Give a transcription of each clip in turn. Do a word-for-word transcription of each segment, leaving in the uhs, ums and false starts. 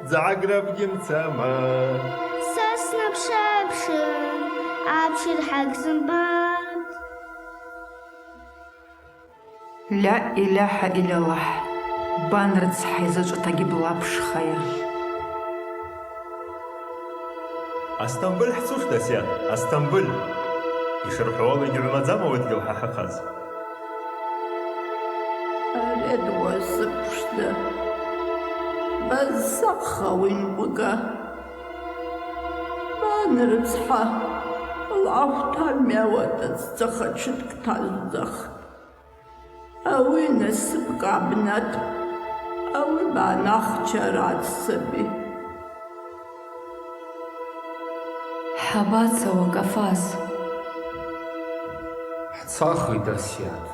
Дзагӏагра бгьымцама. Са снапшапшын, абшир гьакӏ зымбатӏ. Ля илляхӏа илляллахӏ, бан рыцхӏа йзачӏватагьи блапшхъайа. Астамбуль хӏцуштӏ, Асият, Астамбуль. Йшырхӏвауала, йгьгӏвмадзама ауи адгьыл хӏахъаз. Ари дуасыпшда, баззахъ ауи нкъвга. Бан рыцхӏа лгӏахвта мауата цӏцӏах ачвыдкӏ тазудзах. Ауи насып кӏабнат, ауи банахча рацсаби. Хӏабацауа, Кӏафас? Хӏцахитӏ, Асият,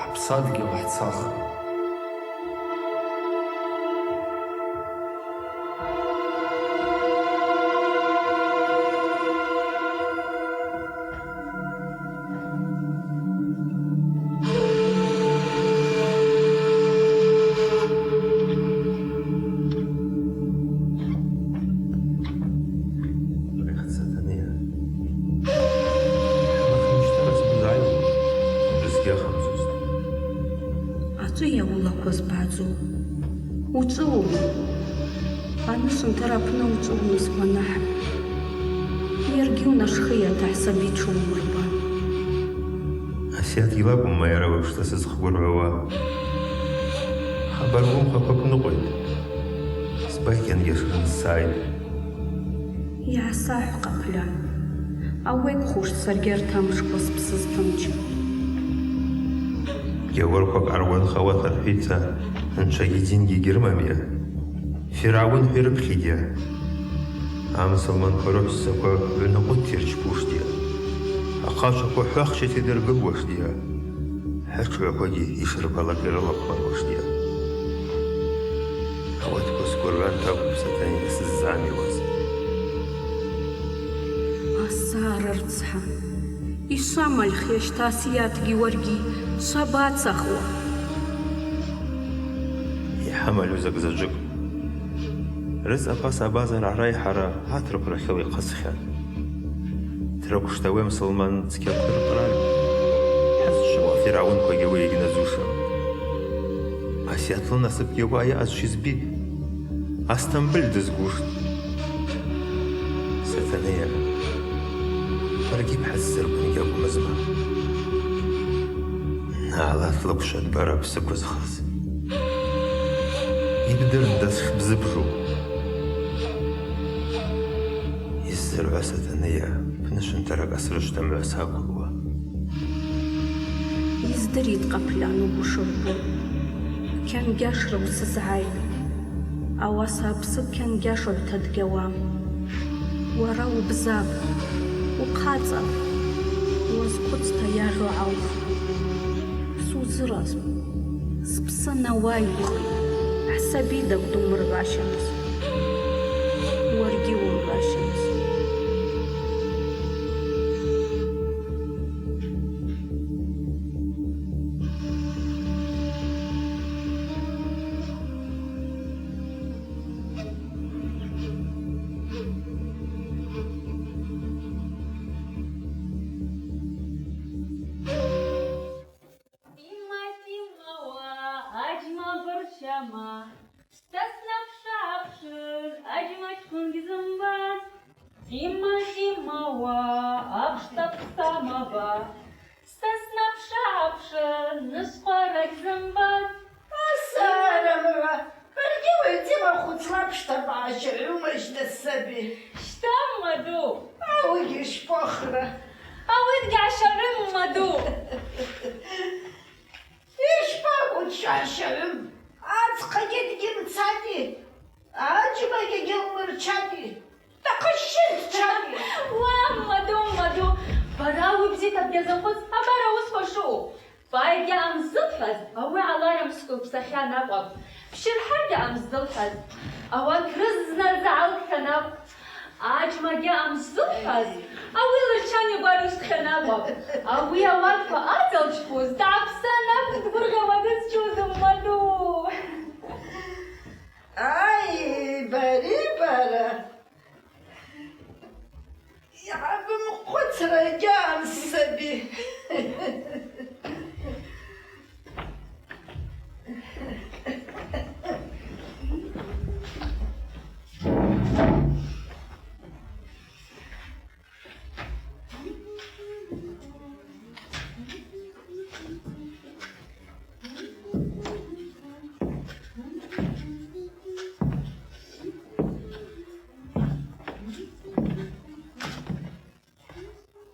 хӏпсадгьыл хӏцахитӏ. Рехъ Сатанейа. Хӏамахымщтара сбызгӏайу, рызкъ йахъамцузтӏ. Ачӏвыйа улаква збацу? Учӏвыу? Анышвынтара апны учӏвыума сгванахӏ? Йаргьи унашхыйата хӏсаби тшуымырба. Асиат йылакӏвымма йара уапшта сызхгвыргӏвуа? Хабар уымхаква бныкъвитӏ. Сбайкьангьи ашрын сайитӏ. Йгӏасахӏв, Къаплан. Ауи акӏвхуштӏ саргьи арт амшква спсы зтымч. Гьауарквакӏ гӏаргванхауата рхӏвица, нчвагьи дингьи гьрымамйа? Фиргӏаун хӏирыпхьидйа? Амсылманква рыхӏвссаква гӏвнакъвытта йырчпуштӏйа? Ахъачваква хӏвахчата йдыргылуаштӏйа? Хӏатшгӏваквагьи йшырбалакь йрылахъмаруаштӏйа? Ауатква сгвыргӏванта акӏвпӏ Сатанейа сыззгӏамиуаз. Асара рыцхӏа, йшвамальхйащта Асиятгьи уаргьи швабацахуа? Йхӏамалиу закӏ заджвыкӏ. Рыцӏа апас абазар гӏарайхӏара атрахв рахьыла йхъысхьан. Трыквшта ауи амсылман цкьаквиркъраль, хӏазчӏвала фиргӏаунквагьи ауи йгьназушым. Асиат лынасыпгьи ауаъа йаъаз шизбитӏ. Астамбуль дызгуштӏ. Сатанейа, баргьи бхӏыззырквын гьакӏвмызма? Налат лыквшва дбара бсыквызхыз. Йбдырында сшбзыбжу. Йсзыргӏва, Сатанейа, пны швынтаракӏ асрышвтамгӏва саквылуа. Йыздыритӏ, Къаплан, угвы шырбу. Кьангьашра усызгӏайтӏ. Ауаса апсы кьангьашагӏвта дгьауам. Уара уыбзаб, ухъацӏа, уазхъвыцта йагъьу гӏаух. Сузыразпӏ. Спсы анауайухъи, хӏсаби дакӏвдумыр гӏващамыз. Уаргьи уымгӏващамыз. Дима, Дима уа, аджьма бырчама, шта снапшапшын, аджьма чкъвынгьи зымбатӏ. Дима, Дима уа, апшта хъсамаба, шта снапшапшын, нышвхъварагь зымбатӏ. Асарамгӏва, баргьи уи Дима хъвыцла апшта баъаща гӏвымажьда саби. Щтамма ду? Ауигьи шпохра. Ауи дгьашагӏвымма ду? Йшпакӏву дшгьашагӏвым? Ацхъагьи дгьымцатӏи, аджьмагьи гьылмырчатӏи, тахъа щынт чатӏи. Уа, ммаду, ммаду, бара ауи бзита бгьазакъвыцӏ, абар ауи схъвашуу. Бай гьаъамздзылхӏваз, ауи аларым сквел бсахьан акӏвапӏ. Пщырхӏа гьаъамздзылхӏваз, ауат рызна рзагӏалгхьан акӏвпӏ. Аджьма гьаъамздзылхӏваз, ауи лырчан йгварустхьан акӏвапӏ. Ауи ауатква ацалчпуз, дгӏапсан акӏвпӏ дгвыргъьауа дызчуз, ммаду. Ай, бари бара. Йгӏабымхъвыцра гьаъам, саби.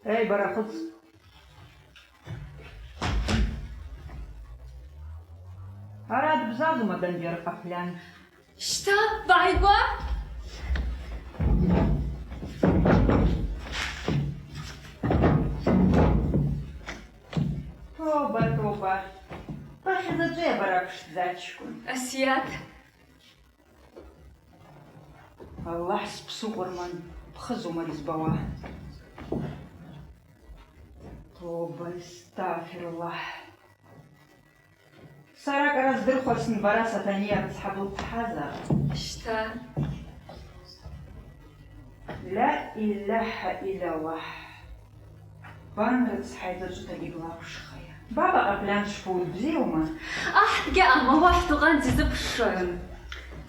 Эй, бара, хвыц. Арат бзазума, Данджер къаплан? Щта, бгӏайгва? Тоба, тоба. Бахьа дзачӏвыйа бара пшдзачкӏвын? Асият. Аллахӏ спсу къвырман, пхызумари збауа. Тоба, астагъфируллахӏ. Сара кӏара здырхуасын бара Сатани йарцхӏа былхъаза. Щта. Ла илахӏа иллаллахӏ. Бан рыцхӏа йзачӏвыта гьибла апшхъая. Баба къаплан шпуд, бзиума? Ахӏ, дгьаъам, ауахӏ токъан дзизыпшшуан.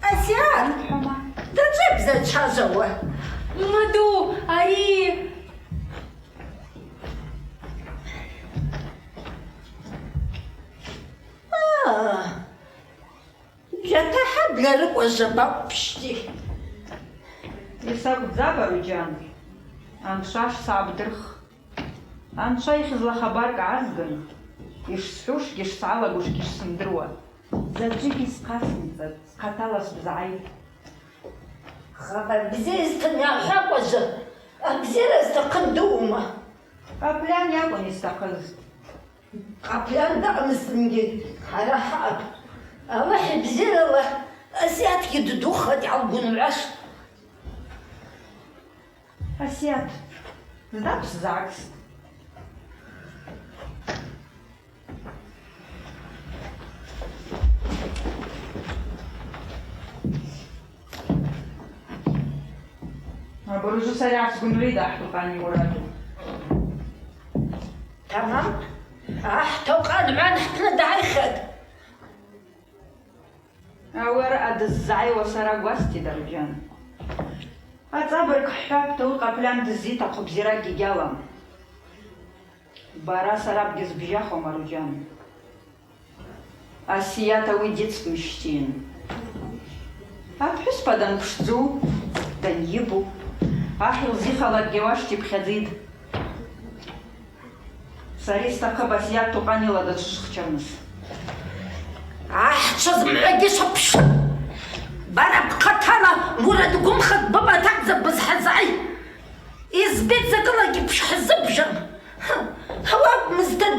Асият! Хӏвама. Дзачӏвыйа бзаза чважвауа? Маду, ари. А. Джатахӏа бларыкӏважва бакӏвпшди. Йсакӏвдзапӏ, Аружан. Анцӏа шсабдырх. Анцӏа йхьызла хабаркӏ гӏазгын, йшсхӏвушгьи шсгӏалагушгьи шсымдыруа. Заджвыгьи схъа сымцӏатӏ, схъатала сбызгӏайтӏ. Хабар бзи йызтын йагӏвакӏважва, абзира зтахъын дуума? Къаплан йакӏвын йстахъыз. Къаплан даъамызтынгьи хӏара хӏаъапӏ. Алахӏ йбзирала Асиатгьи ддухатӏ, йгьалгвынгӏваштӏ. Асиат, зда бсзагӏгстӏ. Абаружвы сара йгьсгвынгӏвытӏ ахӏ токъани мураду. Тамам. Ахӏ токъан гьван хӏпны дгӏайхтӏ. Ауи араъа дыззгӏайуа сара гвазтитӏ, Аружан. Ацӏабырг хӏхӏвапӏта, ауи къаплан дыззитахъу бзиракӏгьи гьалам. Бара сара бгьызбжьахуам, Аружан. Асият ауи дицпмыжьтын. Апхӏвыспа данпшдзу, данйыбу, ахӏ йылзихалакӏгьи ауаштӏ йпхьадзитӏ. Сара йстахъыпӏ Асият токъанила датшышхчарныс. Ахӏ чвазмгӏвагьи шапш! Бара бхъатала мурад гвымхакӏ бымата акӏвзапӏ бызхӏызгӏай. Йызбитӏ, закӏылагьи бшхӏзыбжьам. Хӏа, ауи акӏвмызтын,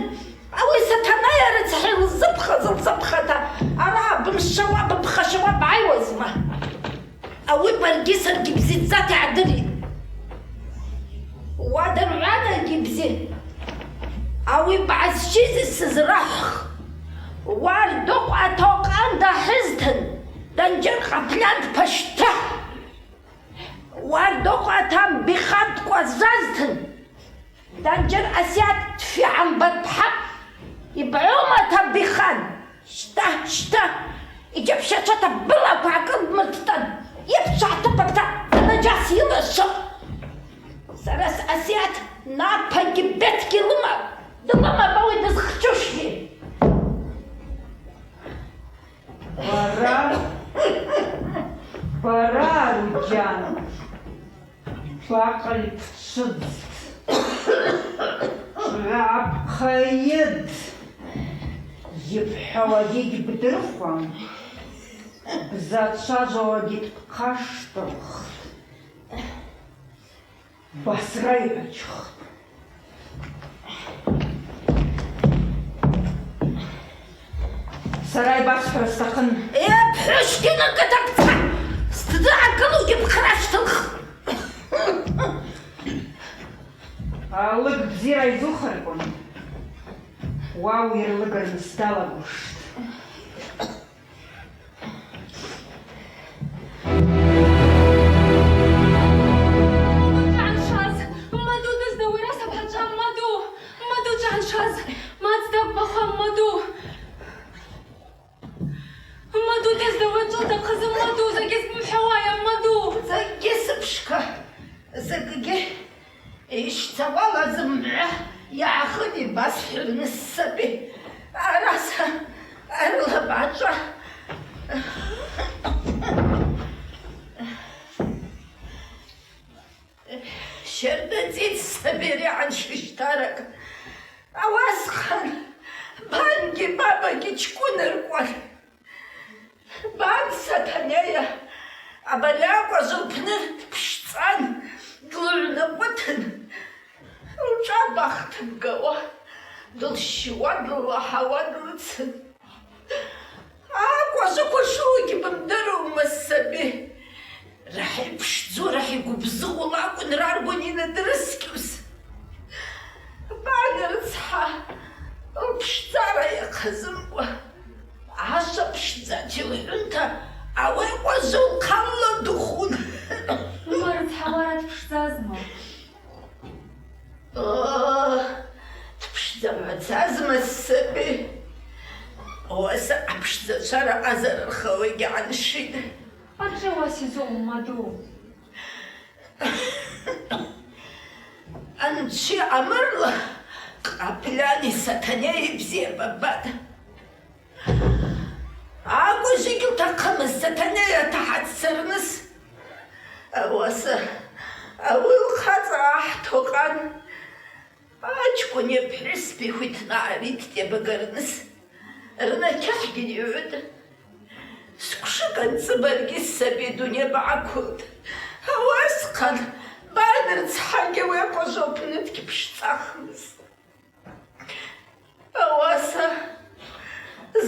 ауи Сатанайа рыцхӏа йылзыпхаз лзыпхата, араъа бымшвауа, бымхъашвауа бгӏайуазма? Ауи баргьи саргьи бзидздзата йгӏдыритӏ. Уадыргӏванагьи бзи. Ауи бгӏазчизи сызрахвх. Уардокъва атокъан дахӏызтын, Данджер къаплан дпаштыхӏ. Уардокъва атам Бихан дкӏвазазтын, Данджер Асият дфигӏамбатпхӏапӏ. Йбгӏума атам Бихан? Щта, щта, йджьапщачвата былаква гӏакӏылбмыртӏтӏан, йыпшгӏатыпапта анаджас йылашву. Сара с-, Асият напагьи бетгьи лымапӏ, длымапӏ ауи дызхчушгьи. Бара, бара, Аружан, бакъыль бчвыдзт, чӏвгӏа бхъайыд, йыбхӏвауагьи гьбдырхуам, бзачважвауагьи дбхъаштылхтӏ. Басра йгӏвычхтӏ. Сара йбасхӏвра стахъын. Йа, пхӏвысгьи накӏытапца! Стдзы агылугьи бхъра штылх! Алыг бзира йзухарквын, уау йырлыгырныс далагуштӏ. Закӏгьи йщтауала зымгӏва йгӏахъын йбасхӏвырныс саби. Араса арлабачӏва. Щарда цӏитӏ сабери гӏаншищтаракӏ. Ауасхъан бангьи бабагьи чкӏвыныркъван. Бан Сатанейа абари акӏважва лпны дпшцӏан, длыгӏвнакъвытын, лчӏва бахтыбгауа, дылщуа, дыллахӏауа длыцын. Акӏважваква шуугьи бымдырума, саби? Рахӏа йпшдзу, рахӏа йгвыбзыгъу лакӏвын раргванина дрыскӏьуз. Бан рыцхӏа лпшдзара йахъазымкӏва, ашва пшдзата йылхӏвунта, ауи акӏважва лхъалла духун. Уымарыцхӏауара дпшдзазма? О, дпшдзамацазма, саби? Ауаса апшдзачва ракъазара рхауагьи гӏаншитӏ. Ачӏи уаси зоума ду? Анчи амырла Къапляни Сатанейи бзиа бабатӏ. Акӏважвагьи лтахъымызт Сатанейа атахӏа дцарныс. Ауаса ауи лхъацӏа ахӏ токъан ачкӏвыни апхӏвыспи хвитнагӏа ритта йабагарныс. Рнакьахьгьи йгӏвытӏ. Сквшыкӏ анцӏы баргьи саби дуней бгӏаквылтӏ. Ауасхъан бан рыцхӏагьи ауи акӏважва лпны дгьпшцӏахмызт. Ауаса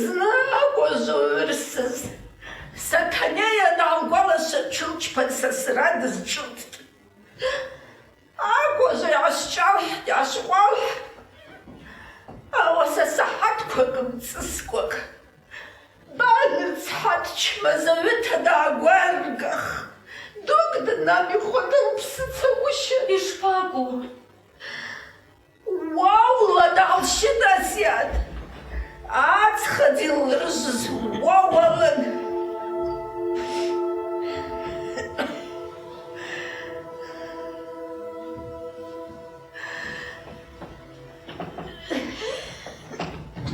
зны акӏважва уырсыз Сатанейа дгӏалгвалашван тшылчпан сасра дызшӏылттӏ. Акӏважва йгӏашвчӏвалхӏтӏ, йгӏашвкъвалхӏтӏ. Ауаса сахӏатквакӏ мцӏыскӏвакӏ бан рыцхӏа дчмазагӏвыта дгӏагваргах. Дукӏ днамихуа дылпсыцагвыща. Йшпакӏву? Уаула дгӏалщын Асиат. Ацхъа дзы йылрыжвыз уауалын.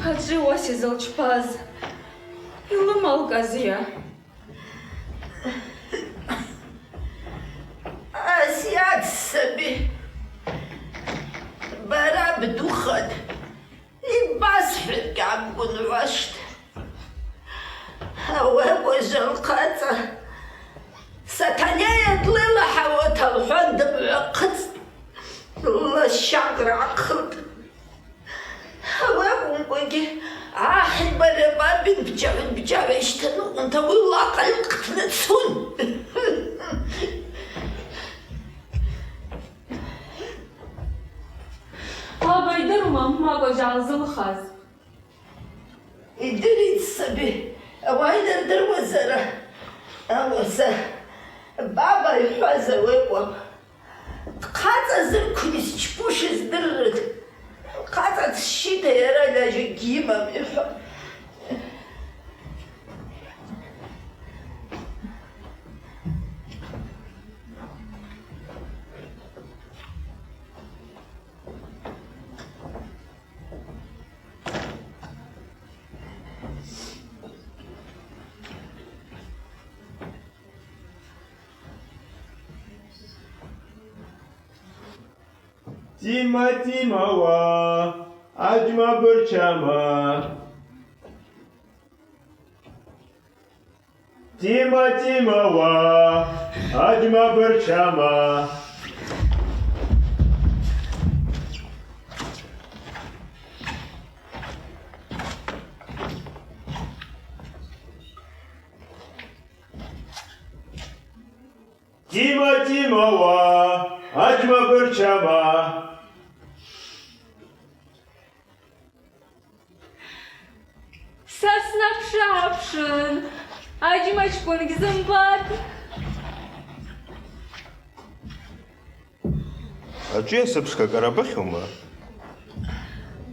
Ачӏи уаси зылчпаз йылымалкӏазйа? Асиат саби, бара бдухатӏ, йбасхӏвыргьи гьабгвынгӏвуаштӏ. Ауи акӏважва лхъацӏа Сатанейа длылахӏауата лхӏван дымгӏвахъыцӏтӏ, лащакъра гӏахъылтӏ. Ауи акӏвымкӏвагьи, ахӏ йбара бабин бджьагӏвын бджьагӏва йщтаныкъвунта ауи лакъыль хътны дцун. Баба йдырума мума акӏважва йгьлзылхаз? Йдыритӏ саби, ауи йнайдыруазара. Ауаса баба йхӏваз ауи акӏвпӏ. Хъацӏа зырквын йызчпуш йыздыррытӏ. Хъацӏа дсщита йара лажьа гьйымам, йхӏван. Тима-тимауа, аджьма бырчама. Тима-тимауа, аджьма бырчама. Тима-тимауа, аджьма бырчама. Са снапӏшапшын, аджьма чкӏвын гьзымбатӏ. Ачӏи сыпшква кӏарабыхьума?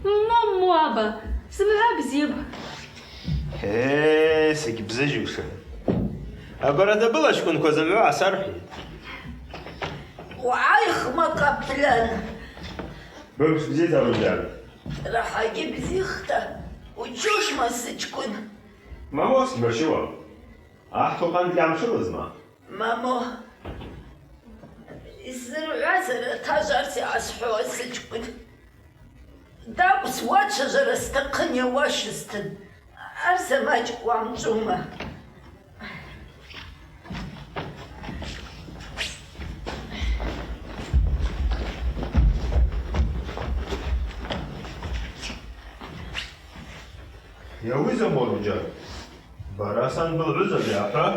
Мамму, аба, зымгӏва бзипӏ. Е, сагьбзыжьуша. Абарада была чкӏвынква зымгӏва асархӏвитӏ. Угӏайхма, Къаплан? Быгвс бзита, Руджан. Рахӏагьи бзихта. Учушма, сычкӏвын? Мамо, сбачуа. Ахӏ Токъан дгьамчвыуазма? Мамо, йсзыргӏвуазара тажв арса йгӏасхӏвауа, сычкӏвын? Тӏакӏв суачважвара стахъын йауашызтын, арса мачӏкӏ угӏамчвыума? Йауизама, Руджан? Бара сан былгӏвызаб йахӏва.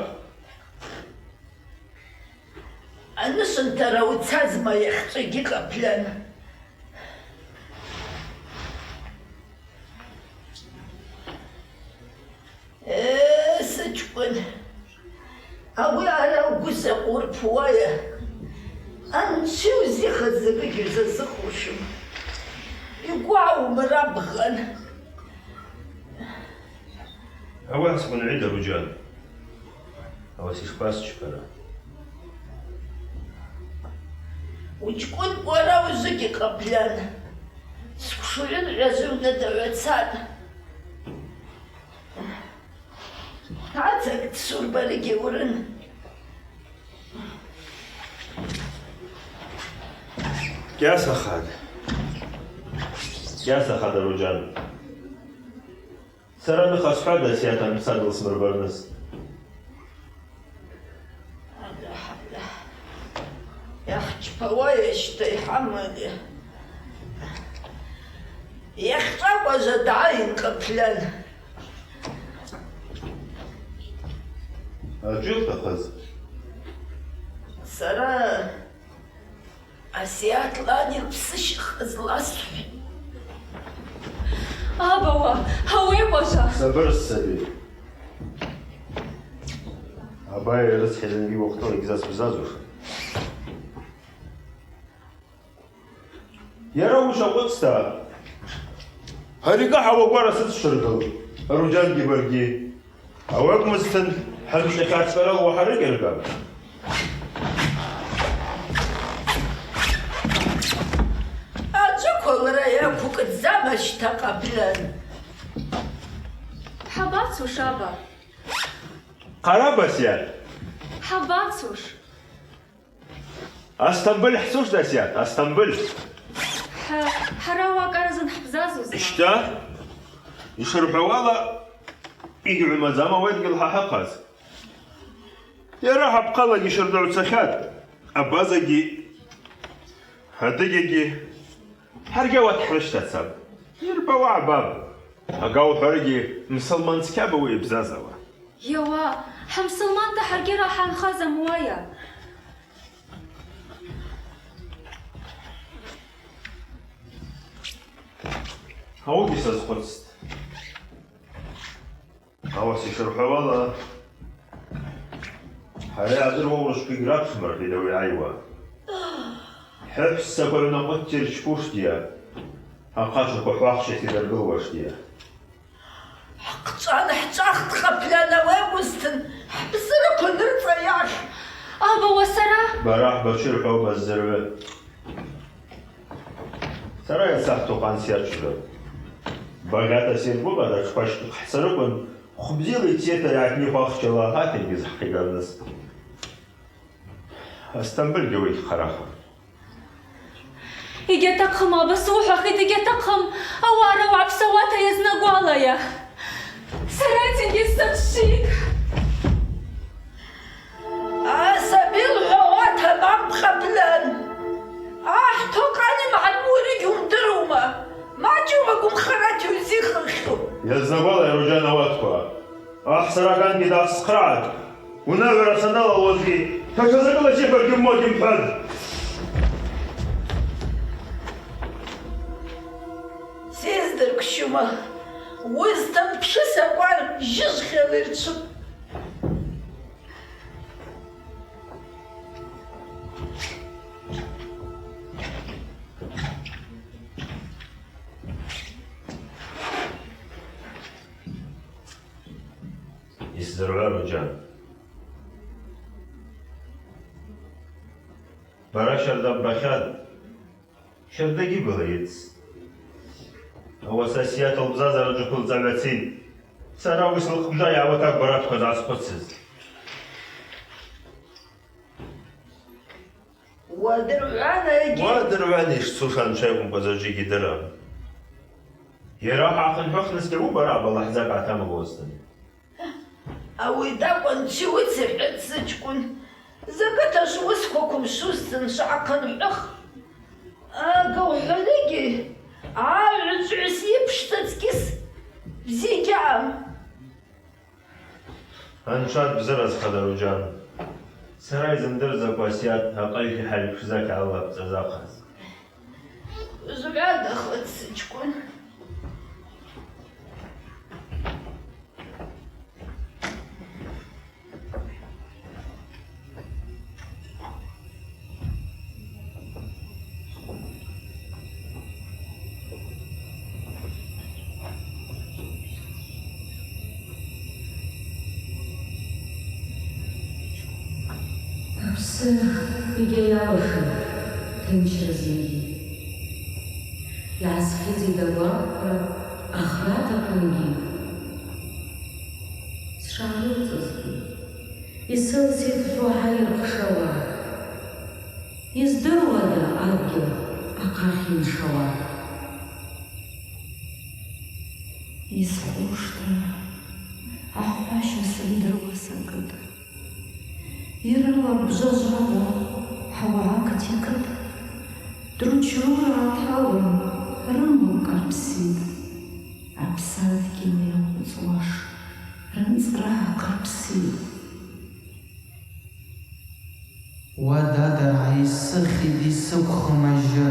Анышвынтара уцазма йахьчӏвагьи, Къаплан? Э, сычкӏвын. Ауи араъа угвы закъуа урпуайа? Анчи узихыз закӏы гьузазыхушым. Йгвы гӏаумырабгъан. Ауи ацкъвын гӏида, Руджан. Ауаса йшпасчпара? Учкӏвынкӏ уара ужвыгьи, Къаплан. Сквшугӏвын гӏважвуна дагӏвацатӏ. Ацакӏ дсурбарыгьи урын. Кьаса хъа. Кьаса хъа, Руджан. Сара ныха схӏватӏ Асият анпса дылсмырбарныс. Аллахӏ, Аллахӏ. Йахчпауа йащта йхӏамали. Йахьчӏвакӏважва дгӏайын, Къаплан. Ачӏвыйа йутахъыз? Сара Асият лан йылпсыщахъаз ласхӏвитӏ. Абаба, ауи къважа. Сабыр, саби. Абайа йрыцхӏа зынгьи уахътала йгьзаспзазушым. Йара уыщакъвыцӏта, арикӏа хӏауагвара сыцшвыргыл, Руджангьи баргьи. Ауи акӏвмызтын, хӏымцӏихьачварала уагӏарыкӏьарган. Ачӏваквалра йаквукӏдзама щта, Къаплан? Хӏабацуш, аба? Хъараб, Асият. Хӏабацуш? Астамбыль хӏцуштӏ, Асият, Астамбыль. Хӏа-, хӏара уакӏаразын хӏбзазузма. Щта, йшырхӏвауала, йгьгӏвымадзама ауи адгьыл хӏахӏыхъаз. Йара хӏапхъалагьи щарда уцахьатӏ, абазагьи, адыгьагьи. Хӏаргьи ауат хӏрыщтацапӏ. Йырбауа гӏбапӏ. Ага ухӏваргьи, мсылман цкьапӏ ауи йбзазауа. Йауа, хӏымсылманта хӏаргьи рахӏанха зымуайа? Ауи сазхъвыцтӏ. Ауаса йшырхӏвауала, хӏара йъадыруа урышвква йгьрапшым, рхӏвитӏ ауи йгӏайуа. Хӏыхӏвссаква рнакъвытти рчпуштӏйа, ахъачваква хӏвахщата йдыргылуаштӏйа. Хӏхъчӏван хӏчӏвахтӏ, Къаплан, ауи акӏвызтын, хӏбзараква нырцӏа йахь. Аба, уасара? Бара хӏбачвырхӏваума ззыргӏвы? Сара йацахту къан сйачважватӏ. Багъьата сйыргвыгъатӏ атшква щтӏы хӏцарыквын, хвбзила йцитӏта йгӏатнихуа ахчала атенгьыз хӏхъигарныс. Астамбыльгьи ауи йгьхъарахуан. Йгьатахъым, аба, суыхӏвахитӏ, йгьатахъым, ауаъа рауагӏа псауата йазнагвалайа. Сара атенгьыз сачвчвитӏ. Асаби лхӏвауа тамампӏ, Къаплан. Ахӏ Токъан йымгӏан уара йгьуымдырума? Мачӏ уагумхарата йузихырхьу. Йазнагвалай, Руджан, ауатква. Ахӏ сара агангьи дгӏасцхърагӏатӏ. Унагӏвара саналалуазгьи, тшазакӏыла сихвагьи уммогьи мхӏватӏ. Сиздырквщума, уызтын пшысакъвар жыжвхьала йырчвыпӏ. Йсзыргӏвуа, Руджан. Бара щарда ббахьатӏ. Щардагьи была йыцӏ. Ауаса Асият лбзазара джвыквылцӏагӏвацитӏ. Сара ауи слыхъбжа йгӏауата гваратква згӏасхъвыцыз. Уадыргӏванагьи. Уадыргӏвана йшцуш анча йакӏвымкӏва заджвигьи йдырам. Йара ахъынхӏвыхнысгьи ауи бара абалахӏдзакӏ гӏатамалуазтын. Ауи тӏакӏв анчи уыцихӏватӏ, сычкӏвын. Закӏ ата швуысква квымшвузтын швгӏахъынхӏвых. Ага ухӏварыгьи, агӏвычӏвгӏвыс йыпшцӏацкӏьыс бзи гьаъам. Анча дбзыразхъа, Даруджан. Сара йзымдырдзакӏва Асият акъайгьи хӏаликвшзакь алапцӏазахъаз. Згӏвадахатӏ, сычкӏвын. Апсы йгьайалахын тынчра зынгьи. Йгӏасхьыдзитӏ агварквра ахрат аквынгьи. Сшгӏарылцӏызгьи, йсылситӏ хӏва гьайырхъшауа. Йыздыруада адгьыл ахъахь йыншауа? Йызхъушта ахӏваща сымдыруа сакӏытӏ. Йрылапӏ жважвагӏва хӏауагӏа кыт-йыкыт. Тручру ргӏаталын, рымгӏва къарпситӏ. Апсадгьыл йахъвыцуаш рынцӏра хъарпситӏ. Уададара йсыхьитӏ йсыквхым ажьы.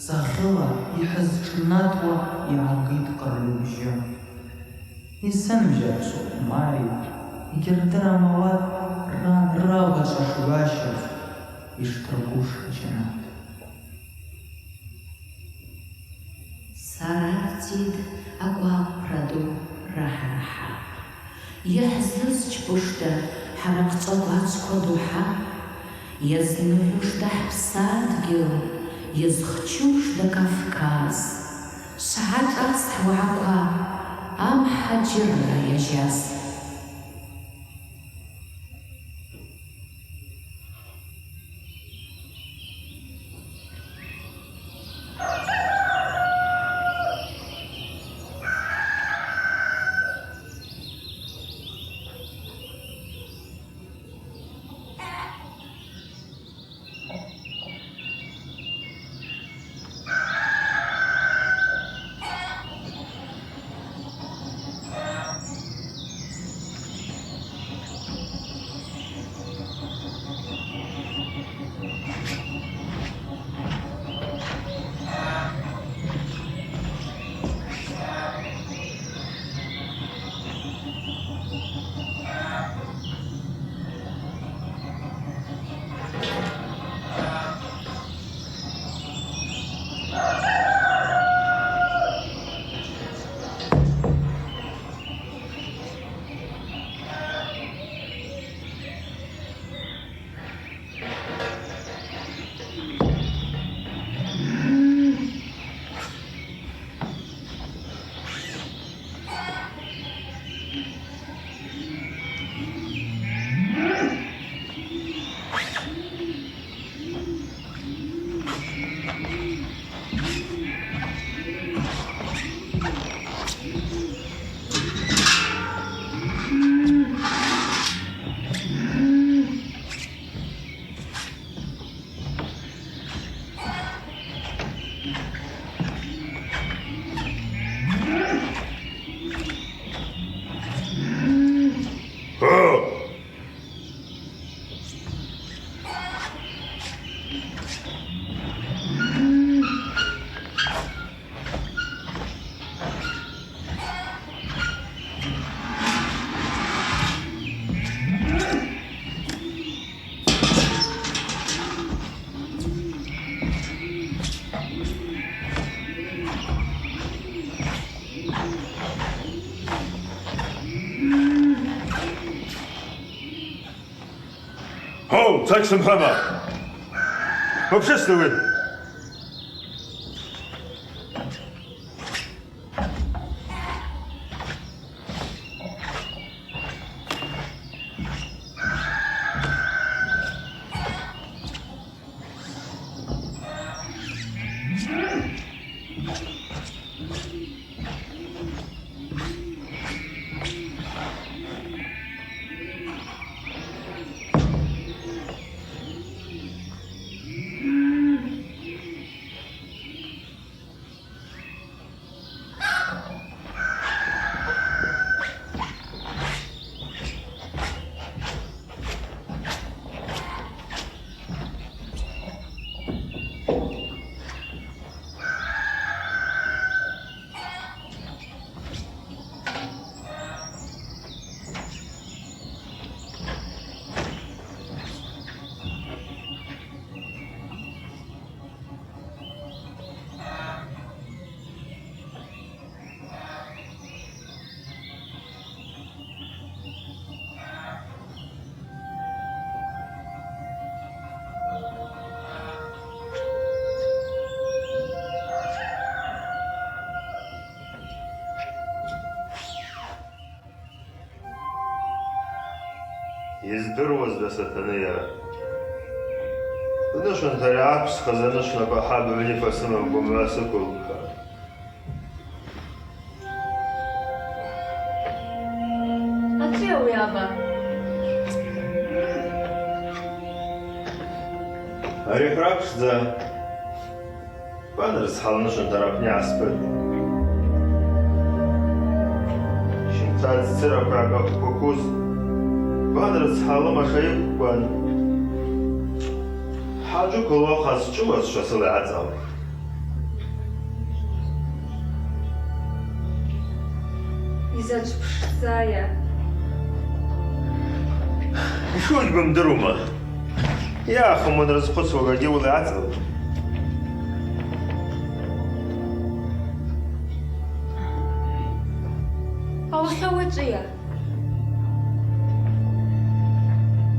Цӏахьыла йхӏызшӏнатуа йгӏагитӏ къырльу бжьы. Йсымжьа цӏухъмари, йгьырдырам ауат ран рагъачӏва шгӏващаз йшдыргуш аджьанат. Сара артитӏ агвакъвра ду рахӏа-рахӏа. Йхӏзызчпушда хӏара хъчӏвагвачква духӏа? Йазнухӏвушда хӏпсадгьыл, йазхчушда Кавказ? Швгӏашӏац хӏвагӏаква амхӏаджьырра йажьаз. Хьо, цач сымхӏвама! Вообще слывы. Йыздыруазда Сатанейа? Днышвынтара йгӏаквсхыз аныш напӏ ахӏа быгӏвнипа сымамкӏва мгӏва сыквылххатӏ. Ачӏи ауи аба? Ари хӏрапшдза. Бан рыцхӏа лнышвынтара апны йгӏаспытӏ. Щымта ццыраква йгӏагахъкваквуз, бан рыцхӏа лымаша йыквкван, хӏаджуква луахъаз чӏвыуазшва сыла йгӏацӏалхтӏ. Йзачӏв пшдзайа? Йшуыгь бымдырума? Йа, ахъвыман рызхъвыцуа гагьи уыла йгӏацӏалхтӏ. Аухьа уачӏвыйа?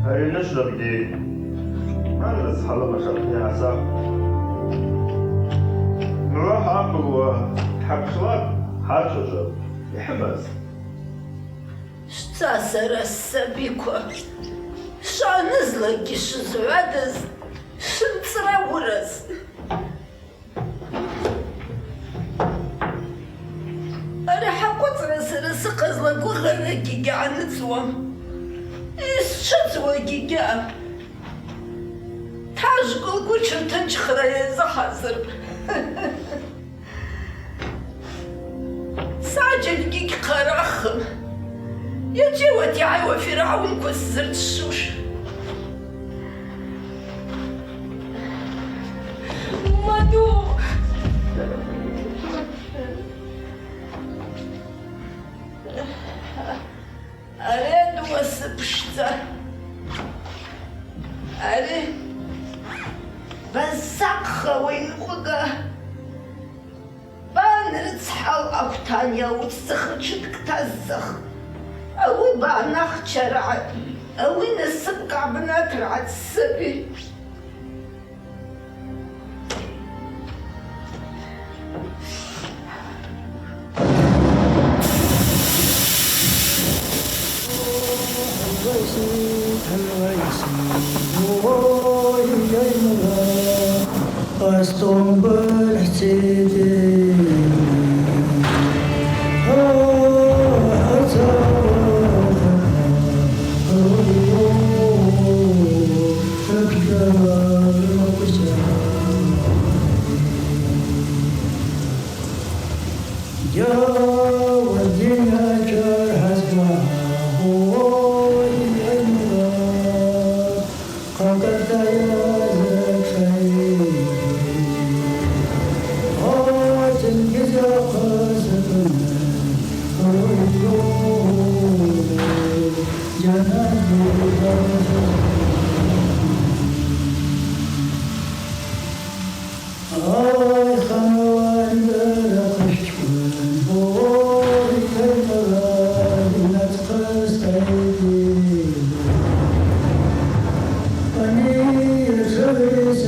Ари ныжвлакгьи, бан рыцхӏа лымаша апны йгӏасахтӏ. Мгӏва хӏакъылуа, хӏапшлакӏ хӏачважватӏ, йхӏымаз. Швца сара ссабиква, швъанызлакгьи швызгӏвадыз, швынцӏра уыраз. Ари хӏакъвыцӏра сара сыхъазла гвыгъарагьи гьгьаъанызуам, йсчвыдзуагьи гьаъам. Тажвква лгвы тшыртынчхара йазыхӏазырпӏ. Саджьалгьи гьхъарахым. Йачӏвыйа уат йгӏайуа фиргӏауынква сзырчвшвуш? Маду! Ари дуасы пшдза. Ари баззахъхауа йынкъвыга. Бан рыцхӏал аквтан йауцдзахын тшыткӏ таззахын. Ауи багӏнахчаргӏа, ауи насыпкъ гӏабнатыргӏа дсаби.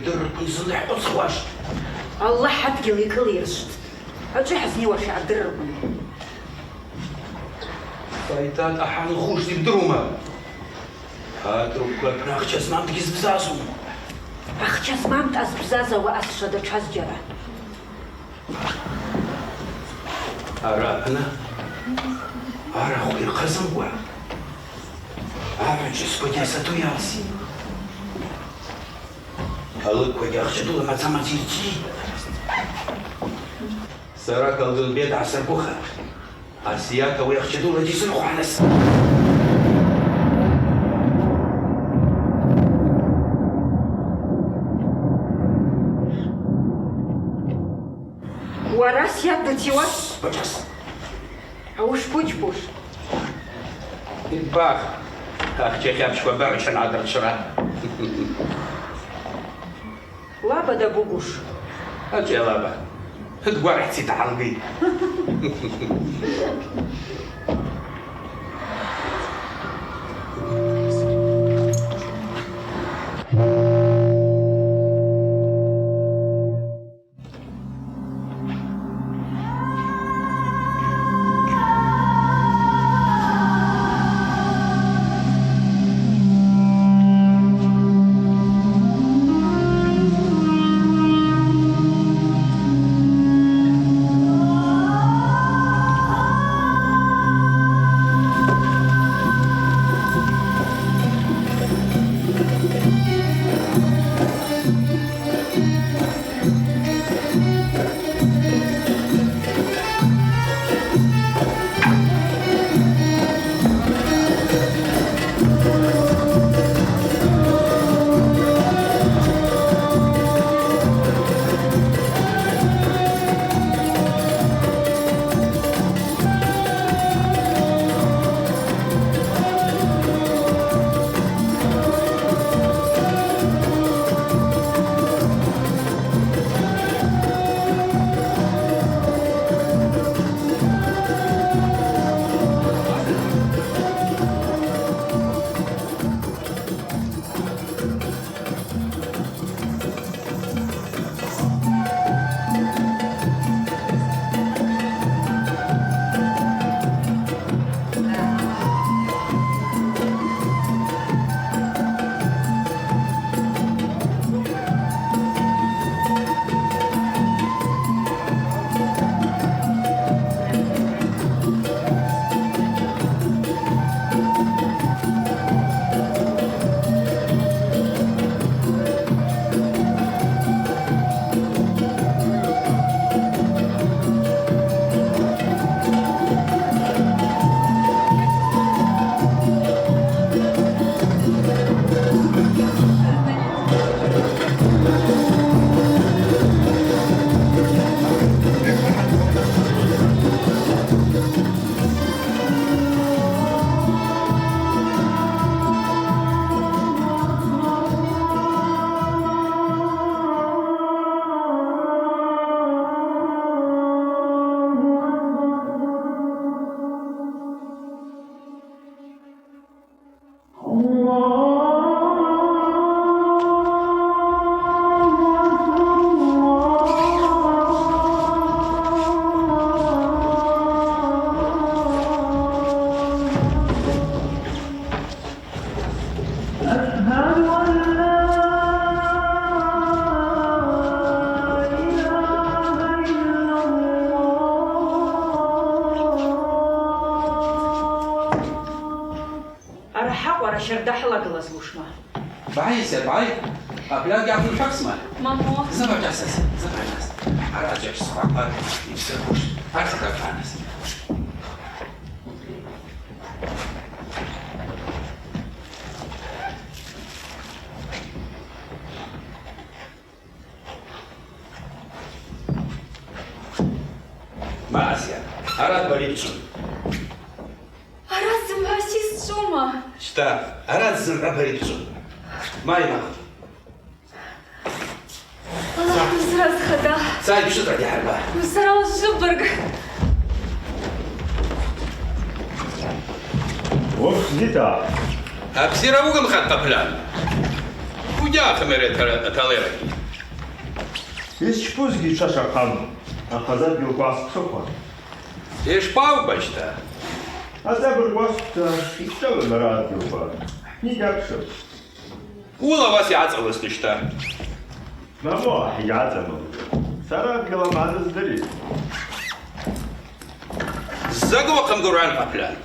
Йдыррыквын зынла йхӏхъвыцхуаштӏ. Аллахӏ адгьыл йкӏылйыршвтӏ. Ачӏвы хӏызнийуаш йгӏардыррыквын. Файтӏа дъахӏа йанхушта йбдырума? Атрубква рпны ахча змамгьи збзазум. Ахча змамта азбзазауа асша датша зджьара. Араъа арахв йырхъазымкӏва, агӏвычӏвгӏвысквагьи асату йалситӏ. Алыгквагьи ахча дула мацӏа-мацӏа йырчитӏ. Сара Калгымбет гӏасыргвыха. Асият ауи ахча дула дизырхуаныс. Уара Асият дутиуа? Бачӏваз. Ауи шпучпуш? Йбах, ахча хьапщква багӏвчван адырчвра. Лаба дабугуш? Ачӏвалаба. Дгварцитӏ гьалгитӏ. أشهد أن لا إله إلا الله. Ара хӏакъвара щарда хӏалагылазлушма? Бай, се бай. Апля гьахъвын хӏакъсма? Мамо. Забар джасас, забар джас. Ара джаш схвапар, ипсыр хуш. Арса капанас. Ма, Асия, арат бари бцун. Арат зымгӏва сисчӏвума? Щта, арат зымгӏва бари бцун. Ма ймах. Аллах, бызра зхада. Цай, пшытӏра дихӏарба. Бызра ужвыбырг. Уыпс дита. Абзира угымхатӏ, Къапла. Йахъымри аталерагьи. Йсчпузгьи чваш ахъам, ахъазадгьылква аспшыкъва. Йшпаубащта? Ацӏабырг уасквта йчӏвалын араъа адгьылква. Хӏни йгьапшым. Уыла уаса йгӏацӏалызтӏыщта? Мамо, ахӏ йгьгӏацӏамылтӏ. Сара адгьыл аманы здыритӏ. Закӏ уахъымгвыргӏан, Къаплан.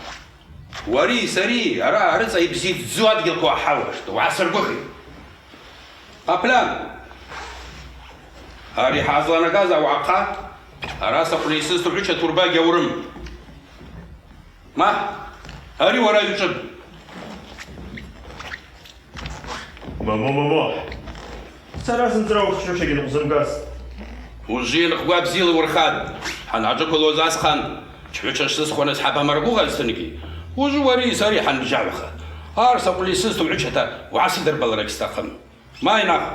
Уари сари араъа рыцӏа йбзи дзу адгьылква хӏалаштӏ, угӏасыргвыхи. Къаплан, ари хӏазланагаз ауагӏахъа араса къвлисыз тугьуча турба гьаурым. Ма, ари уара йучӏвыпӏ. Мамо, мамо. Сара зынцӏра ухчучагьи нкъвзымгаз. Ужвы йынхъгва бзила уырхатӏ. Хӏангӏаджвыквылуаз асхъан, чгӏвыча шсызхуаныз хӏаба маргугъазтынгьи, ужвы уари сари хӏанбжьагӏвха, арса къвлисыз тугӏвычата угӏасыдырбалра гьстахъым. Ма йнахв.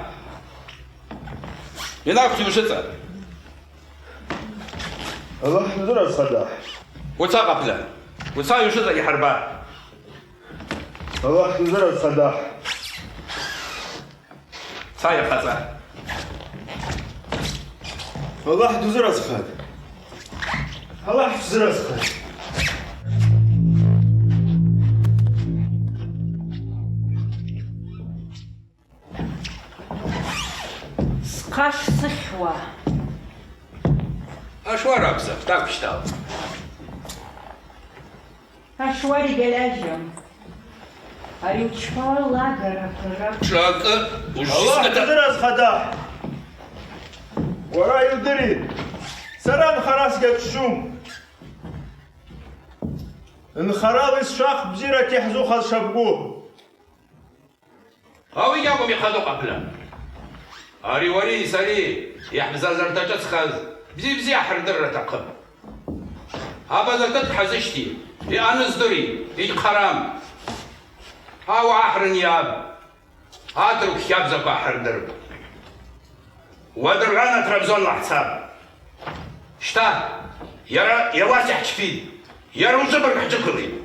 Йнахв йушыцӏа. Аллахӏ дузыразхъа, дагь. Уца, Къаплан. Уца йушыцӏа йхӏырба. Аллахӏ дузыразхъа, дагь. Ца йахъацӏа. Аллахӏ дузыразхъа. Аллахӏ дузыразхъа. Схъа шсыхьуа. Ашвара бзаф, тӏакӏв щтал. Ашвара йгьалажьам. Ари учпала гара кӏара. Тшакӏы ужвисгата. Аллахӏ дузыразхъа, дагь. Уара йылдыритӏ. Сара нхара сгьаччум. Нхарала йсшвах бзирата йхӏзухаз шабгу. Ауи гьакӏвым йхъаду, Къаплан. Ари уари сари йхӏбзазарта шӏыцӏхаз бзи-бзи ахӏырдырра атахъыпӏ. Абаза кыт хӏазыщти, йъану здыри, йгьхъарам. Ауи ахӏрын йаб, атуркв хабзаква ахӏырдырпӏ. Уадыргӏвана Трабзонла хӏцапӏ. Щта, йара йауаса хӏчпитӏ, йара ужвыбырг хӏджвыквылитӏ.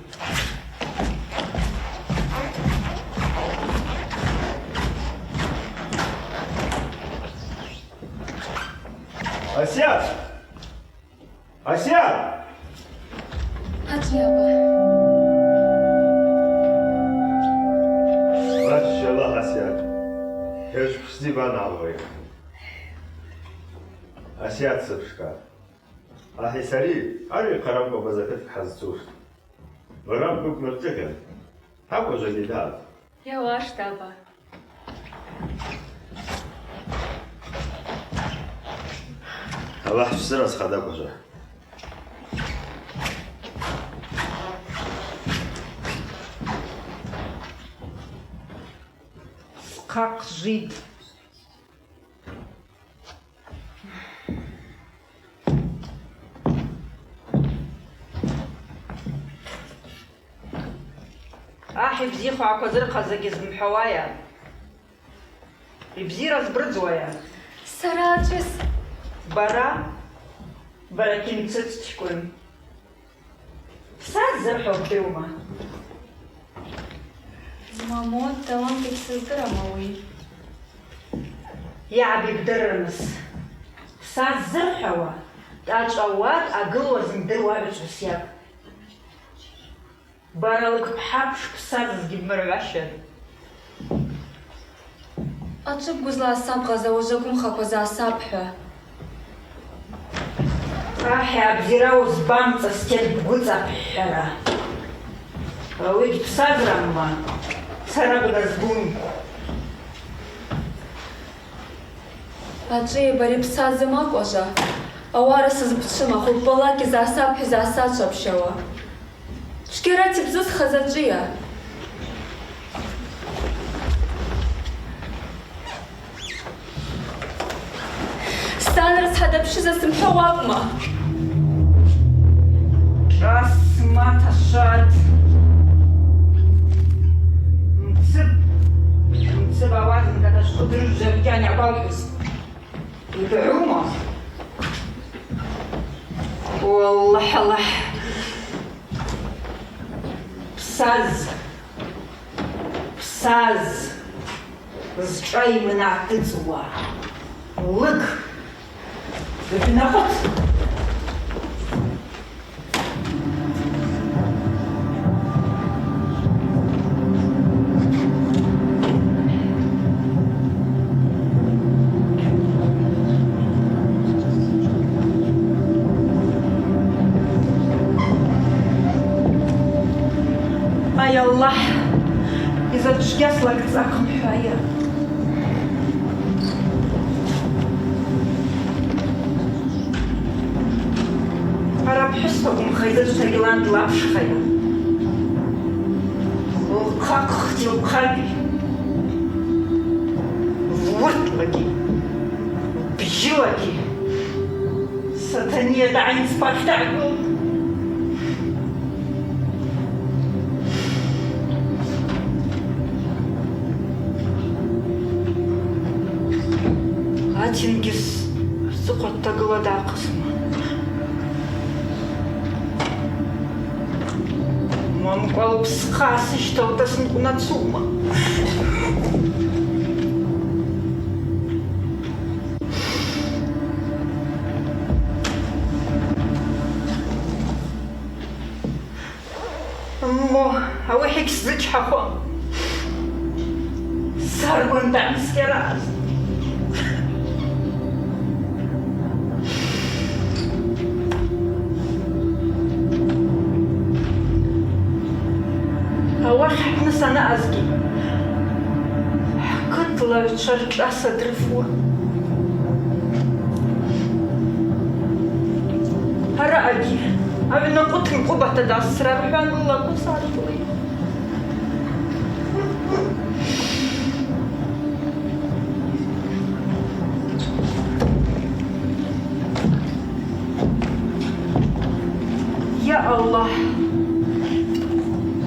Асият! Асият! Ачӏи аба. Машаллах, Асият. Хӏыжв псни ван алгъай. Асият сыпшка. Ахӏи сари, ари хъарамкӏва база кыт хӏазцуштӏ. Барам квыкв мырчӏыгъьан. Хӏакӏважвани дагӏв. Йауаштӏ, аба. Аллахӏ швзыразхъа, дакӏважва. Схъа хъжвитӏ. Ахӏ йбзихуа аквазырхъаз закӏгьи зымхӏвауайа? Йбзира збрыдзуайа? Сара ачӏвыс. Бара? Бара кимцыцчкӏвын. Псаз зырхӏвауа бдырума? Мамо, талант йгьсыздырам ауи. Йагӏбибдыррымс. Псаз зырхӏвауа, дъачӏвауа, дъагылуа зымдыруа гӏвычӏвгӏвыс йакӏвпӏ. Бара лыгпхӏа пшпсаз згьи бмыргӏващан. Ачӏвыбгузла асабгъаз ауи закӏ уымхакваз асабхӏва. Ахӏ йабзирауа збамцӏа стель бгвыцӏа бхӏвара. Ауи гьпсазрамма, сара бна згум. Ачӏвыйа, бари бсазым акӏважва, ауара сызбчвыма, хвылбалакь йызасабхӏвыз йызсачвапщауа. Цәгьарата йбзысхаз ачӏвыйа? Сан рыцхӏа дапщыза сымхӏвауа акӏвма? Шӏасма, ташват. Мцыпӏ, мцыпӏ ауат зынкъа дашхъудрыжвжва ркьан йгӏакӏвалхӏвыз. Йбгӏума? Уаллахӏ, Аллахӏ. Псаз. Псаз. Зчӏва йымнатыцӏуа лыг, быгьнакъвыт! Ай Аллахӏ, йзачӏвгьа слакӏцӏа хъымхӏвайа. Ара пхӏвыспа гвымхайдзачӏвагьи лан длапшхъайа. Лхъахъти лхъаби, луртлагьи, лбжьылагьи Сатания дгӏайнцӏпахь дгӏагылтӏ. Атенгьыз рцӏыхъва дтагыла дгӏахъызма? Момкӏва лпсхъа сыщталта сынкъвнацума? Амма ауи гьикӏ сзычхӏахуам. Саргван дгӏамскӏьараз. Ауахь апны санаъазгьи, хӏкытлагӏвчва ршӏа садрыфуа. Араъагьи, агӏвна къвыт нкъвыбата дасра рхӏван, ллаква сархӏвуа. Я Аллахӏ,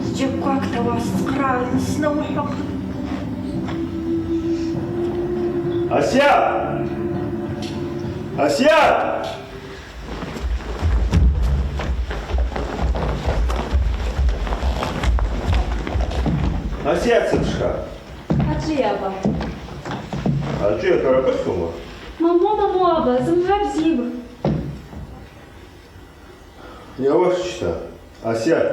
зджьакӏквакӏ тауа сцхърагӏа снаухӏвахъа. Асият! Асият! Асият, сыпшха. Ачӏвыйа, аба? Ачӏвыйа, хӏваракӏыхьума? Мамо, мамо, аба, зымгӏва бзипӏ. Йауашта, Асият,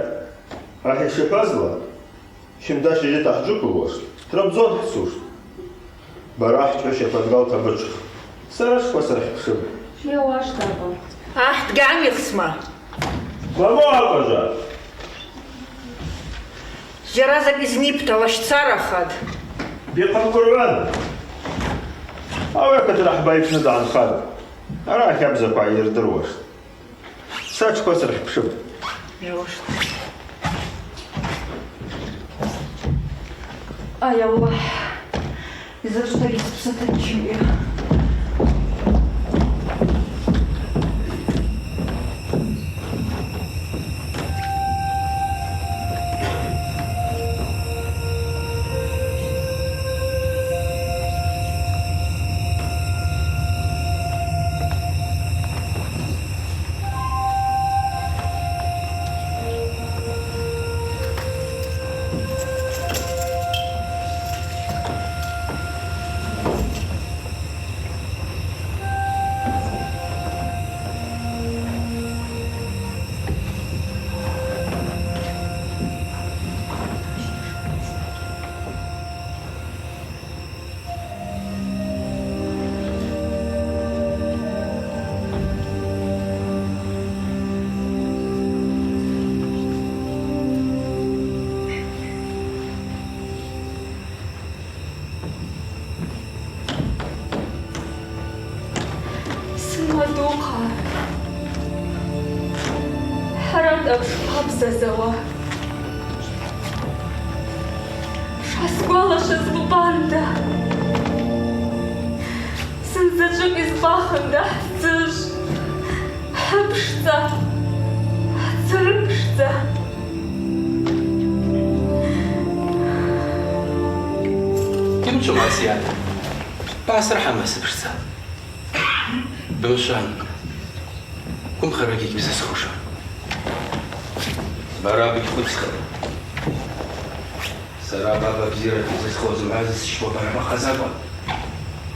ахӏ йшихӏвазла, щымта щыжьыта хӏджвыквылуаштӏ, Трабзон хӏцуштӏ. Бара ахӏ чӏвыча подвалта бычв. Сара шквасра хӏпшыпӏ. Йауашта, аба. Ахӏ дгьамихсма? Мамо, акъважа! Зджьара закӏ йызнипӏта лащцара хатӏ. Бихъа къурбан! Ауи акыт рахӏба йпны дгӏанхатӏ. Араъа ахабзаква гьайырдыруаштӏ. Са шквасра хӏпшыпӏ. Ай Аллахӏ, йзачӏвтагьи спса тынчымкӏва. Сымадухъа, хӏара тӏапш хъвабзазауа. Шсгвалашыз Лубанда зынзаджвыкӏ йызбахында хӏцыжв, хӏыпшцӏа, хӏцырпшцӏа. Йымчвума, Асият? Баасырхӏама сыпшцӏа? Бымшван. Гвымхаракӏгьи гьбзазхушым. Бара быгьхъвыцхым. Са Сара баба бзирата йзызхуа зымгӏва зысчпауа бара бахъазакъа.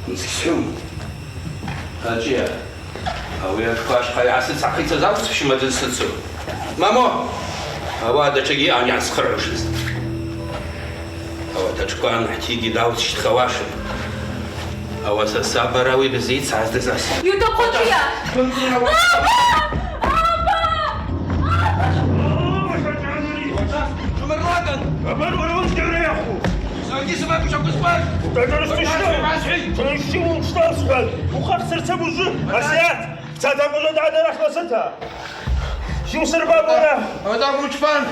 Мцгьсхӏвум. Ачӏия, ауи атшква ащхъа йгӏасыцӏа ахъицӏаз акӏвпщма дзысыцу? Мамо! Ауаъа датшагьи аъан йгӏасхъыргӏушыз. Ауат атшква анхӏтигьи дауцщтхауашын. Ауаса сабара ауи бызйыцгӏаз дызасын. Йутахъу ачӏия! Аба! Аба! Аба! Шумерлакан! Абар уара узгьи райаху! Саргьи сымаху шакӏвызбаз! Дагъарысту шта! Шта ушта схъа! Ухъахъцӏырца бужу! Асият! Цатакъула дагъара хасата! Шумсырба бора! Ауи дагъвучпан!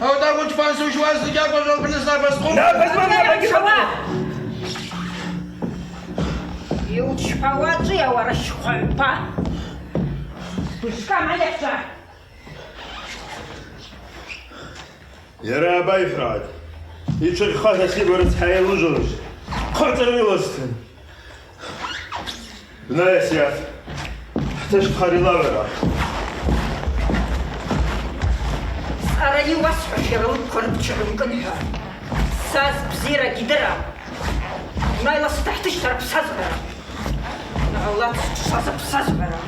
Ауи дагъвучпан, сушуаз зыгьакӏ ажвалпны сапа схъу! Напа зман, напа гьикъа! Йучпауа ачӏия уара щхъвагӏвпа! Быжкъа майахча! Йара абайхӏватӏ, йчвагьхаз асиба рыцхӏа йалужвалыз хъацӏара йылазтын. Бна Асият, хӏташпхарила уара. Сара йуасхӏвуаш йара лыбква рыпча гӏвымкӏын хӏва. Саз бзира гьидырам. Унайла сатахӏтыщтара бсазгӏвара. Аллах, саза бсазгӏвара.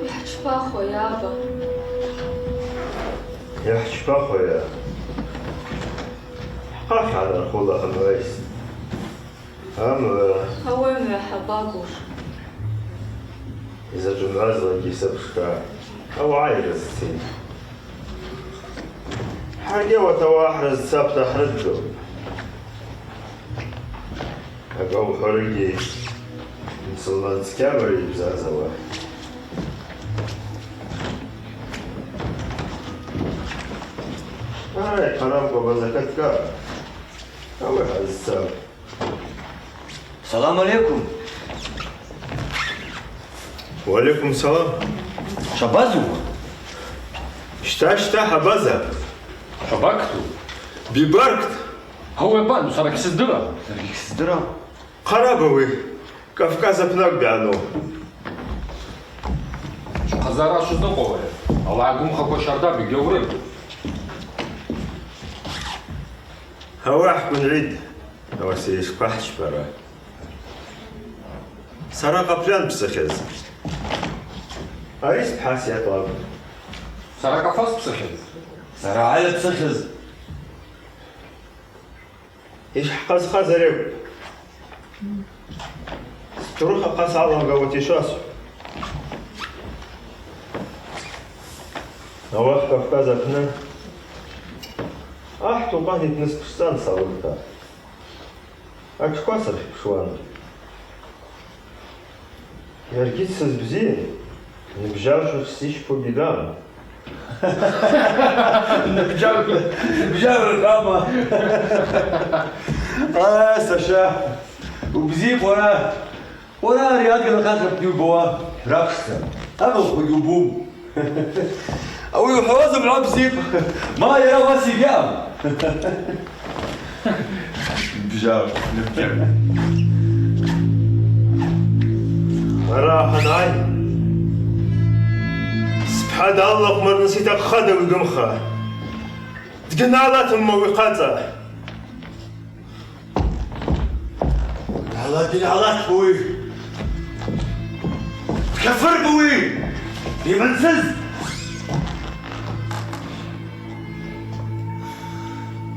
Йхӏчпахуа, йаба. Йхӏчпахуа, йа. Хъахь гӏанархула хӏамгӏвайс. Амгӏва. Ауи мгӏва хӏаба гуш. Йзачӏвымгӏвазлакӏгьи сабшква ауагӏа йрызцитӏ. Хӏаргьи ауат ауагӏа хӏрызцапӏта хӏрыдгылтӏ. Акӏвал хӏварыгьи мусульман цкьабара йбзазауа. Ай, хъарамкӏва база каткӏа. Ауи хӏазцапӏ. Салам алейкум. Уалейкум салам. Шабазу? Щта, щта, хӏабаза. Шабакъту? Бибаркт. Ауи абану, сара гьсыздырам. Сара гьсыздырам. Хъараб ауи, Кавказ апны акӏвпӏ йаъану. Чухъазара швызныкъвауа, ауи агвымхаква щарда бигьаурыпӏ. Ауи хӏквынгӏвытӏ. Ауаса йшпахӏчпара? Сара Къапльан бцахьыз. Ари спхӏа Асият лакӏвпӏ. Сара Кавказ бцахьыз. Сара Гӏали бцахьыз. Йшхӏхъазхаз ари акӏвпӏ. Струхахъа саламгауа йшасхӏву. Ауат Кавказ апны ахӏ Токъан йпны спшцӏан салырта. Атшква сырхпшуан. Йаргьи дсызбзи, нбжьагӏвчва сзичпу биган. Нбжьагӏв-, нбжьагӏвхама. А, Саша, убзипӏ уара. Уара ари адгьыл ахъахъа йубауа рапшдза. Амалхугьи убум. Ауи ухӏвауа зымгӏва бзипӏ. Ма йара уасигьам. Бжьагӏв, ныбжьагӏв. Ара хӏангӏай, спхӏа даллахъвмарныс йтахъхъада уи гвымха? Дгьналатымма уи хъацӏа? Гьала дгьналатпа уи. Кафырпӏ ауи! Йымансыз!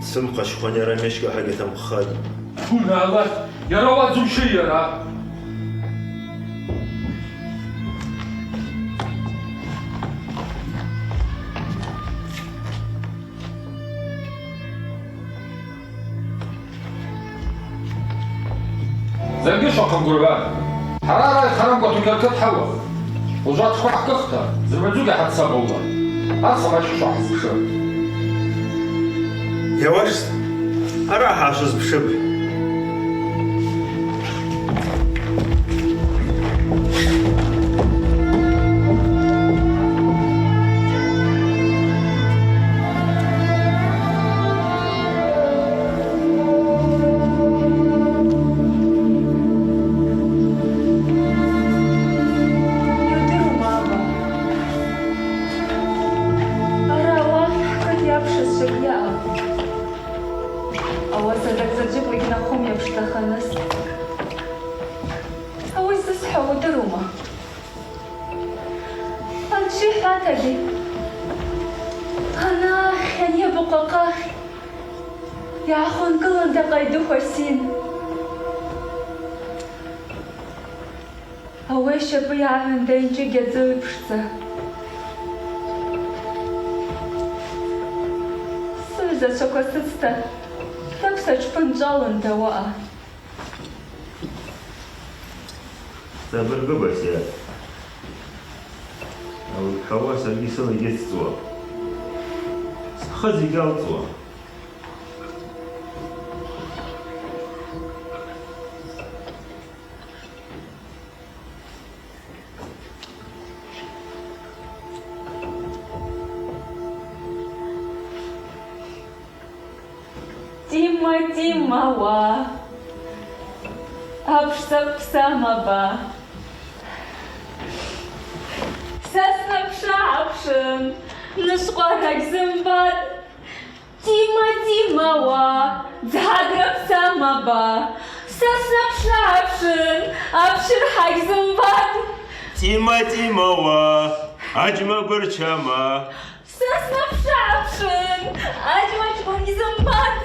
Дсымхъа щхъван йара мешкӏа гьагьитамхъхатӏ. Тьфу на Аллахӏ, йара уадзумщи йара? Закӏы швахъа гвыргӏва? Хӏара арай харамкӏва тукерка дхӏауа. Ужватхква хӏкӏыхта, зымгӏвадзугьи хӏаццабалла. Арса мачӏкӏ швахӏзыпшы. Йауашста, арахӏа швызпшыпӏ. Йудырума, аба. Араъа хӏкыт йапшыз закӏ йаъапӏ. Ауаса закӏ заджвыкӏла йгьнахъум йапшдзаханыс. Ауи зысхӏва удырума? Ачи хӏватагьи. Анахь, ани абукъакъахь йгӏахвынгылын дакъайдыху асин. Ауи ащапӏы йагӏвын дайынчӏи гьадзу йпшдза. Сыгӏвзачваква сыцта, тӏакӏв сатшпы нчӏвалын дауаъа. Сабыргы, Басиат. Ауи дхӏвауа саргьи сыла йгьаццӏуа. Схъа зыгьалцӏуа. Тима, Тима, уа, апш сакъ бсамаба. Са снапӏша апшын, нышвкъвара гьзымбатӏ. Тима, Тима, уа, дзгӏагра бсамаба. Са снапӏша апшын, апшырхӏа гьзымбатӏ. Тима, Тима, уа, аджьма бырчама. Са снапӏша апшын, аджьма чкӏвын гьзымбатӏ.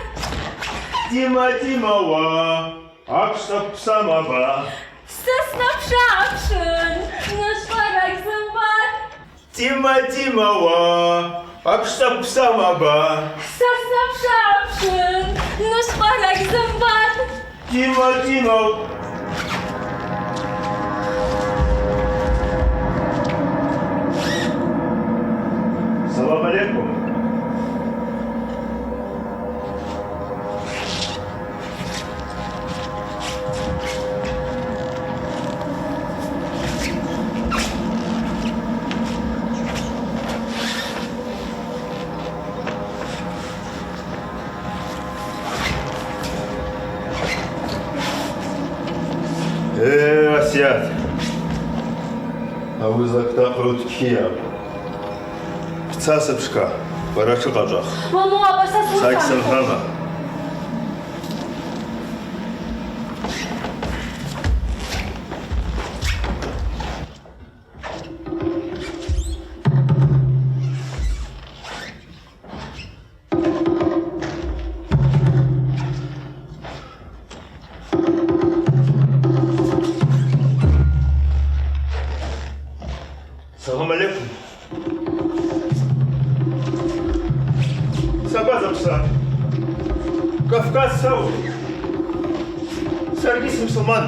Тима, Тима, уа, апш сакъ бсамаба. Са снапӏша апшын, нышвкъвара гьзымбатӏ. Тима, Тима, уа, апш сакъ бсамаба. Са снапӏша апшын, нышвкъвара гьзымбатӏ. Тима, Тима. Салам алейкум. Э, Асият. Ауи закӏта хъруткия. Бца сыпшка, бара тшыкъачӏвах. Мамо, аба, са суса. Сакь сымхӏвама. Салам алейкум. Саба запса. Кавказ сау. Саргис мусулман.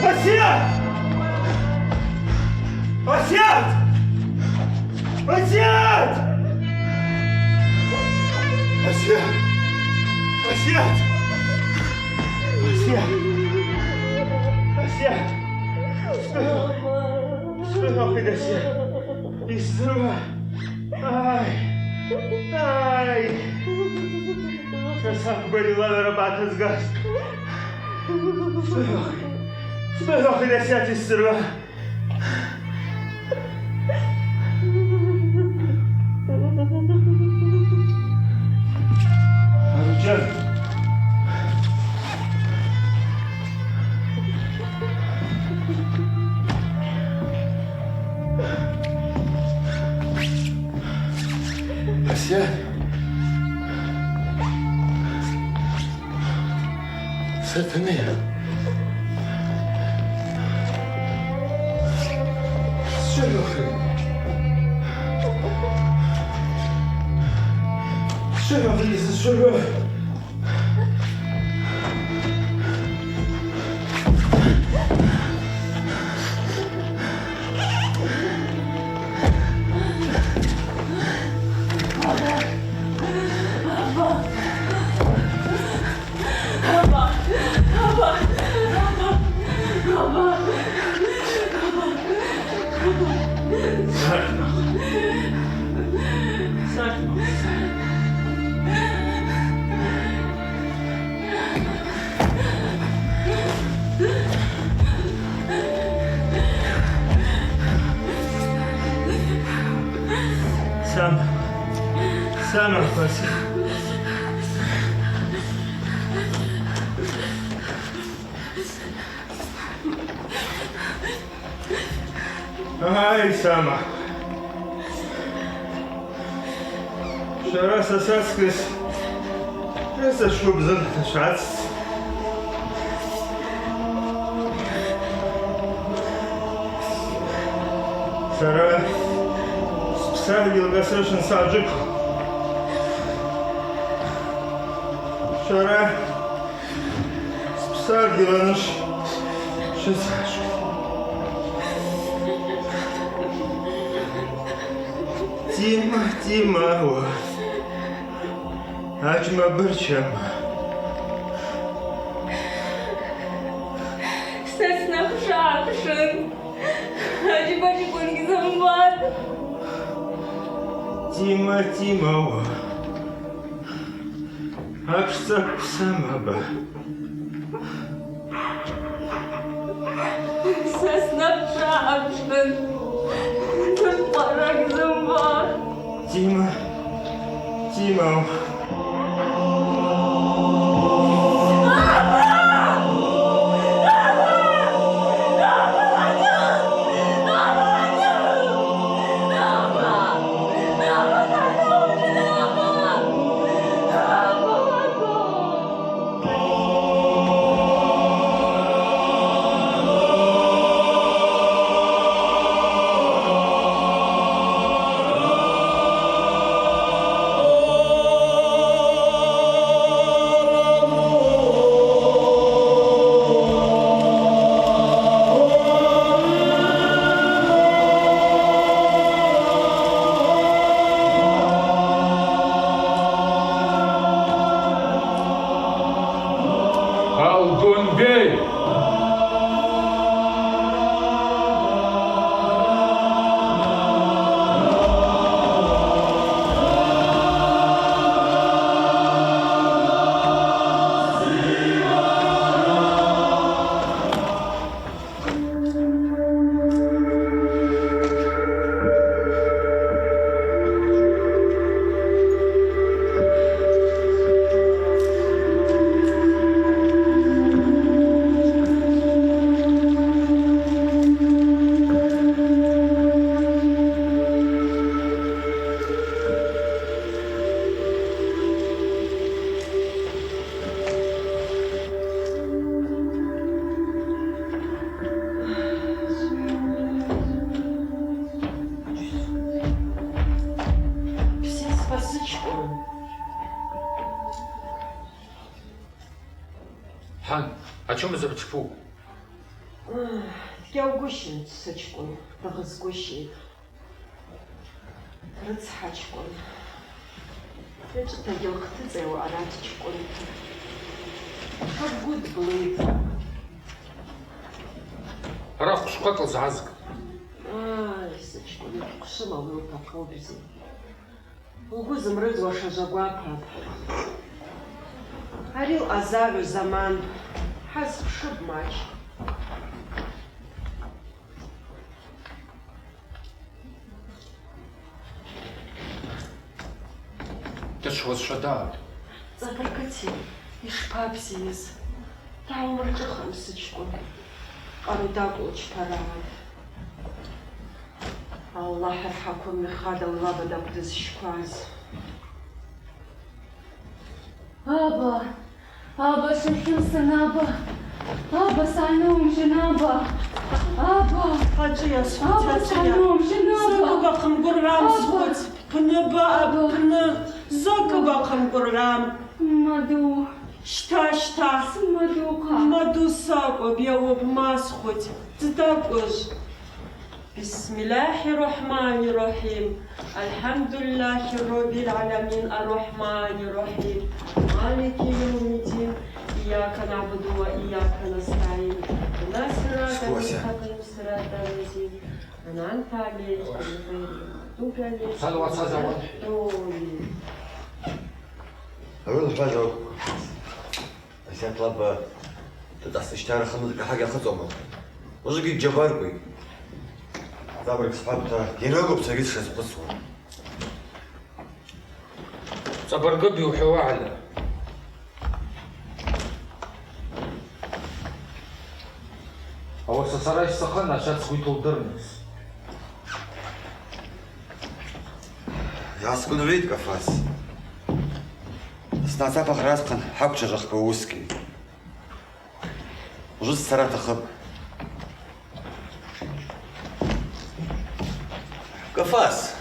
Асият! Асият! Асият! Асият! Асият! Асият! Асият! Стой, стой, Асият! Йсзырба! Ай! Ай! Сасакъ барила лара батызгаз. Стой, стой, Асият, йсзырба! Аручан. Асият. Сатанея. Сшырвахи. Сшырвахи, сшырва. Сама. Сама, Вася. Ай, Сама. Швара са сацкӏыс рыцӏа швгвыбзыгъта швацӏцӏ. Сара спсаргьи лкъасрышвын саджвыкву. Швара Спсаргьи ланыш шысашвт. Тима, Тима, уа. Ачма бырчама. Са снапӏ швакӏвшын. Аджьба-джьбунгьи зымбатӏ. Тима, Тима, уа. Апшцӏа квсамаба. Са снапӏ швакӏвшын. Зынкъваракӏ зымбатӏ. Тима, Тима. Алгъунбей! Хӏан, ачвымза бчпу? Дгьаугвыщын сычкӏвын, дгъызгвыщын. Рыцхӏачкӏвын. Йачӏвытагьи йылхътыцӏайуа арат чкӏвынта. Хъаргвы дблитӏ. Арахв хъвшквакӏла згӏазг. Ай, сычкӏвын, хъвшвыла уи лтахъыпӏ бзи. Угвы зымрыдзуа шажва гвапапӏ. Ари лъазагӏву заман хӏазпшыпӏ мачӏ. Дычваз швадагӏвтӏ. Цӏабыргыти, йшпабзийыз? Дгьауымрачӏвахым, сычкӏвын. Къару дакӏву лчпара. Аллахӏ рхӏаквым нхада лаба дакӏвдыз щкваз. Аба, аба, сухӏвымсын, аба. Аба, сгӏаныумжьын, аба. Аба. Хӏачӏвыйа, аба, схвыццакъьа. Сгӏаныумжьын, аба. Закӏ угвахъымгвыргӏвам, аба. Схвыцпны, ба, аба. Апны. Закӏ угвахъымгвыргӏвам. Маду. Щта, щта. Сымадухъа. Маду сакӏвапӏ, йауапӏ, ма схвыцпны. Ддакӏвыжв. بسم الله الرحمن الرحيم. الحمد لله رب العالمين. الرحمن الرحيم. مالك يوم الدين. إياك نعبد وإياك نستعين. اهدنا الصراط المستقيم. صراط الذين أنعمت عليهم غير المغضوب عليهم ولا الضالين. Асият лаба, дтӏасныщтара хымыз гахӏа гьахъыцӏуама? Ужвыгьи Джьабаркӏвитӏ. Цӏабырг схӏвапӏта, йара акӏвпӏ саргьи сшазхъвыцуа. Цӏабыргыпӏ йухӏвауа гьала. Ауаса сара йсцӏахын ачват сгвы йтылдырныс. Йгӏасгвынгӏвытӏ, Кафас. Снацапа хразхъан хӏаквчважвахпа уыскӏи. Ужвы сцара атахъыпӏ. Кафас,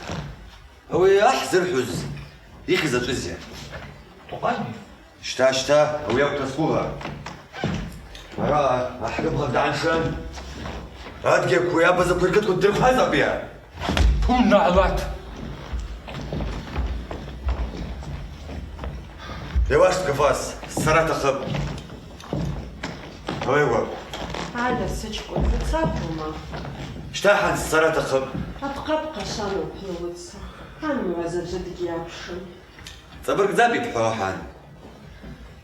ауи ахӏ зырхӏвуз йыхьыз ачӏвызйа? Токъани? Щта, щта, ауи акӏвпӏ сгвыгъа. Араъа ахӏгьи бгъьагъ дгӏаншан. Адгьаквуй, абазаквуй ркытква ддырхъазапӏйа? Ту, нагӏлат! Йауашт, Кафас, сцара атахъыпӏ. Ауи агвап. Ала, сычкӏвын, уцапӏума? Щта хӏан, сцара атахъыпӏ. Апхъапхъа шван упны уыца. Ан Муаз аджвы дгьйапшым. Цӏабыргдзапӏ йбхӏвауа хӏан.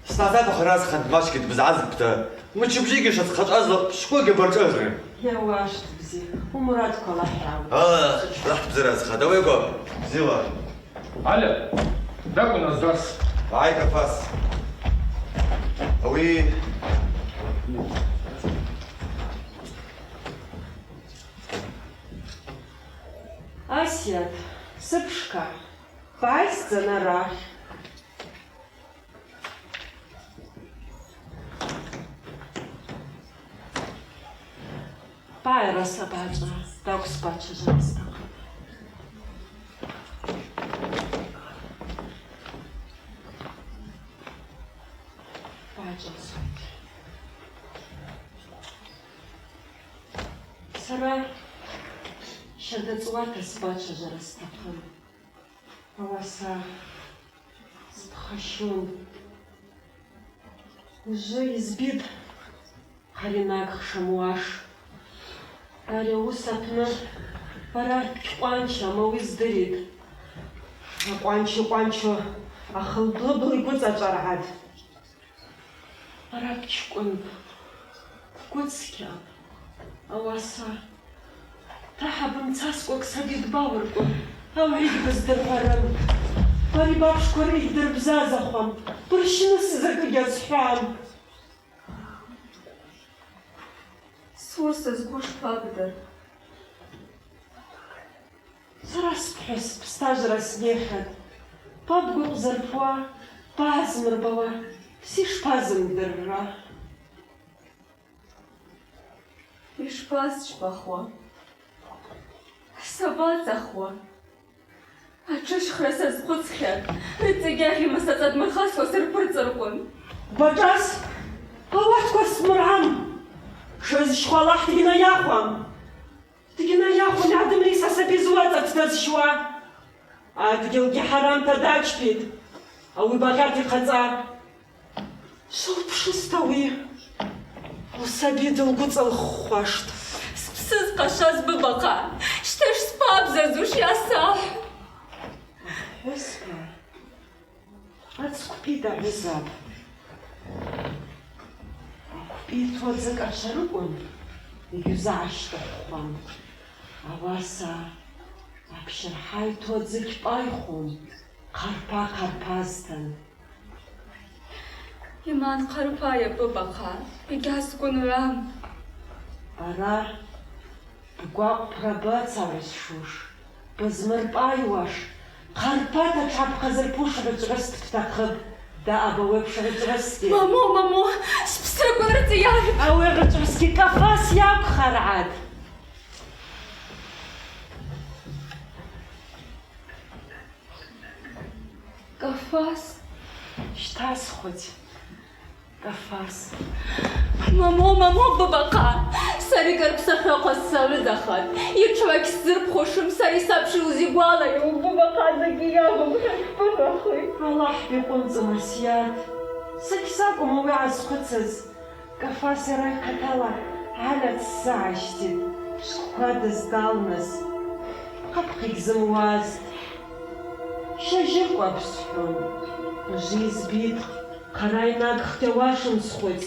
Снацапа хразхъан мачӏкӏ дбызгӏазгпӏта, мчыбжьыкӏ йшасхъачӏвазла пшквагьи барчӏвагъьрын. Йауашт бзи, умурадква Аллахӏ йгӏауа. Аллахӏ дбзазгӏаз хъа, ауи агвап, бзила. Ала, дакӏвын аздас. Ай, Кафас. Ауи. Асият, сыпшка, бгӏайсдзан арахь. Бгӏай араса бачӏван, тӏакӏв сбачважвара стахъыпӏ. Бачӏван, сара щарда цӏуата сбачважвара стахъын. Ауаса сбхащун. Ужвы йызбитӏ хъаринаг хшамуаш. Ари ауыс апны бара бгькъванчам, ауи здыритӏ. Акъванч йкъванчу ахылблыбла йгвыцӏачӏваргӏатӏ. Бара бчкӏвын, бгвыцкьа, ауаса, тахӏа бымцаскӏва ксаби дбауыркӏван, ауи гьбыздыргӏварым. Бари бапшква рыгьдырбзазахуам, бырщныс закӏы гьазхӏвам. Суаса згвы шпабдыр? Сара спхӏвыс бстажвра снихьатӏ. Ба бгвы къвзырпуа, ба бгӏазмырбауа, бзи шпазымдырра? Йшпасчпахуа? Сабацахуа? Атшышхра сазхъвыцхьан, рыцӏагьи агъьма сацӏадмырхъаскӏва сырпырцӏыркъвун. Башӏас, ауатква смыргӏан, тшаз Йщхва Аллахӏ дгьнайахвуам. Дгьнайахвуам, Адамрис асаби зуацӏа дтазщуа. Адгьылгьи хӏарамта дачпитӏ. Ауи багъьата йхъацӏа. Швылпшызта ауи. Лсаби дылгвыцӏылххуаштӏ. Спсы зхъашаз Быбаха. Щта шспабзазуш йасахӏв. Ахӏвызба. Ацӏквпи дагӏвызапӏ. Аквпи тодзыкӏ ачварыквын йгьузыгӏащтӏыххуам. Ауаса апщырхӏа йтодзыкӏ пӏайхун, хъарпа хъарпазтын. Йман хъарпайа, Быбаха, йгьазгвынгӏвуам. Ара. Бгвакъвпра бацагӏвызшуш, бызмырпӏайуаш, хъарпата тшгӏабхъазырпуш гъычӏвгӏвыс дбтахъыпӏ, даъа абауи апш гъычӏвгӏвысгьи. Мамо, мамо, спсрыквын рыцӏа йагъьпӏ. Ауи гъычӏвгӏвысгьи Кӏафас йакӏвхаргӏатӏ. Кӏафас? Щтасхвыц. Кӏафас. Мамо, мамо, Быбаха! Сара йкӏарпсахьахъваз сагӏвызахатӏ. Йычвгӏвакь сзырпхушым, сара йсабши узигвалайу, Быбаха, закӏгьи йагъум, хӏа шпыгӏвахи. Аллахӏ бикъвымцӏын, Асият. Са гьсакӏвым ауи гӏазхъвыцыз. Кӏафас йара йхъатала гӏалацсагӏащтитӏ, швквква дыздалныс. Хъапхъ йгьзымуазтӏ. Щажьыркъва бсхӏвун. Ужвы йызбитӏ, хъара йнагхта йауашым схвыц.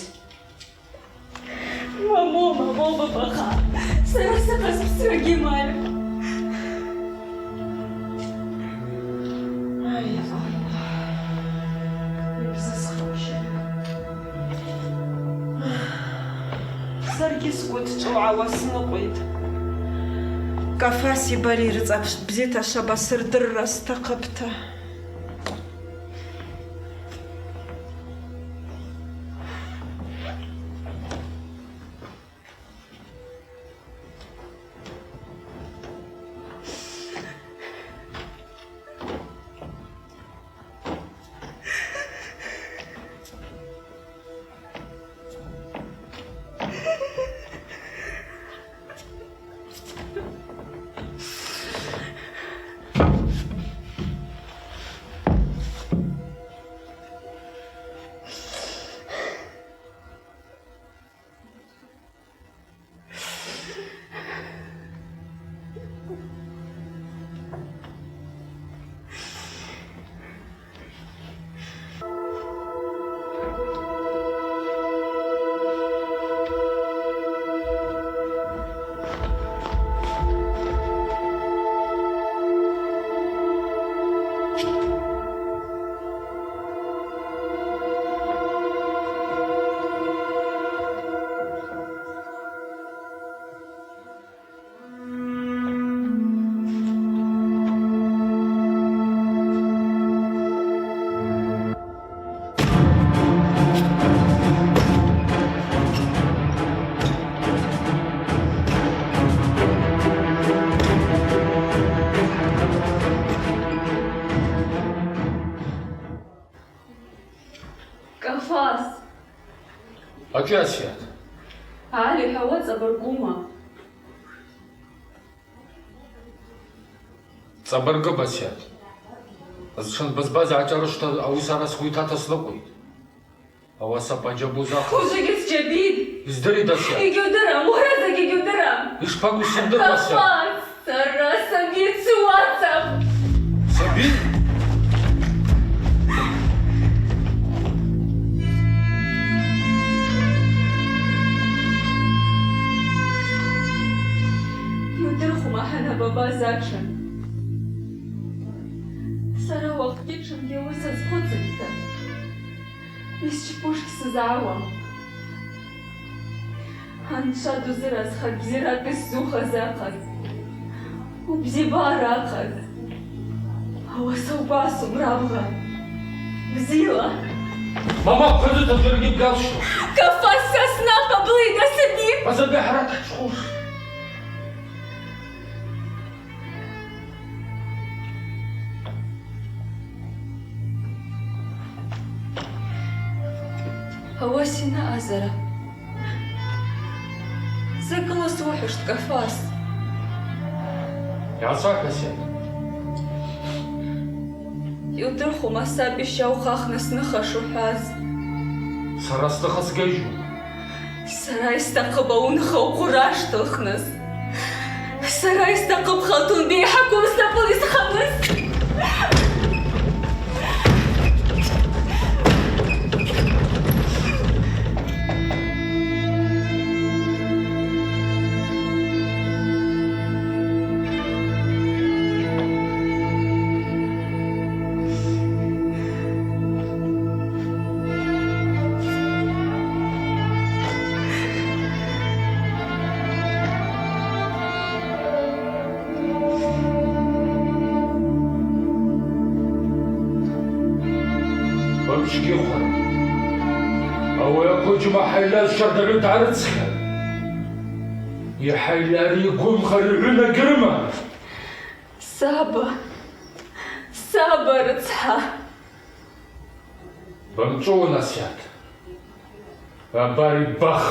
Мамо, мамо, Быбаха, сара сахъаз псра гьимайхӏвум. Ай, Аллахӏ, йбзазхауа щарда. Саргьи сгвы дчӏвыуа уасныкъвитӏ. Кӏафаси бари рыцӏа бзита швабасырдырра стахъыпӏта. Кӏафас. Ачӏи, Асият? Гӏали хӏвауа цӏабыргума? Цӏабыргыпӏ, Асият. Зтшын бызбаз гӏачӏарышвта ауи сара сгвы йтата слыкъвитӏ. Ауаса паджабуз ахъаз. Ужвыгьи сджьабитӏ. Йыздыритӏ, Асият. Йгьудырам, уара, закӏгьи гьудырам. Йшпакӏву сымдырра, Асият? Кӏафас. Сара саби дсуацапӏ. Саби? Йудырхума хӏанабаба затшын? Сара уахъгьи тшынгьи ауи сазхъвыцитӏта. Йсчпуш гьсызгӏауам. Анцӏа дузыразхатӏ бзирата йсзухаз ахъаз. Убзибара ахъаз. Ауаса угвасум рабгъа. Бзила. Мама, хъвызута, джьаргьи бгьалщу. Кӏафас, са снапӏа блида саби. Базаби хӏарат хӏчхуш. Ауаса йанаъазара. Закӏыла суыхӏвуштӏ, Кафас? Йгӏасахӏва, Асиат. Йудырхума саби ща ухъахъны сныха шухӏваз? Сара сныха сгьажьу. Сара йстахъыпӏ ауи уынха ухъвы раштылхныс. Сара йстахъыпӏ Халтунбий йхӏаквым снапӏыла йсхъаныс. Бымшгьихуа. Ауи аквыджьма хӏайла зщардагӏвы дгӏарыцхьан. Йхӏайла ари йгвымхара гӏвына гьрыма. Саба, саба рыцхӏа. Бымчӏвыуын, Асиат. Абари бах.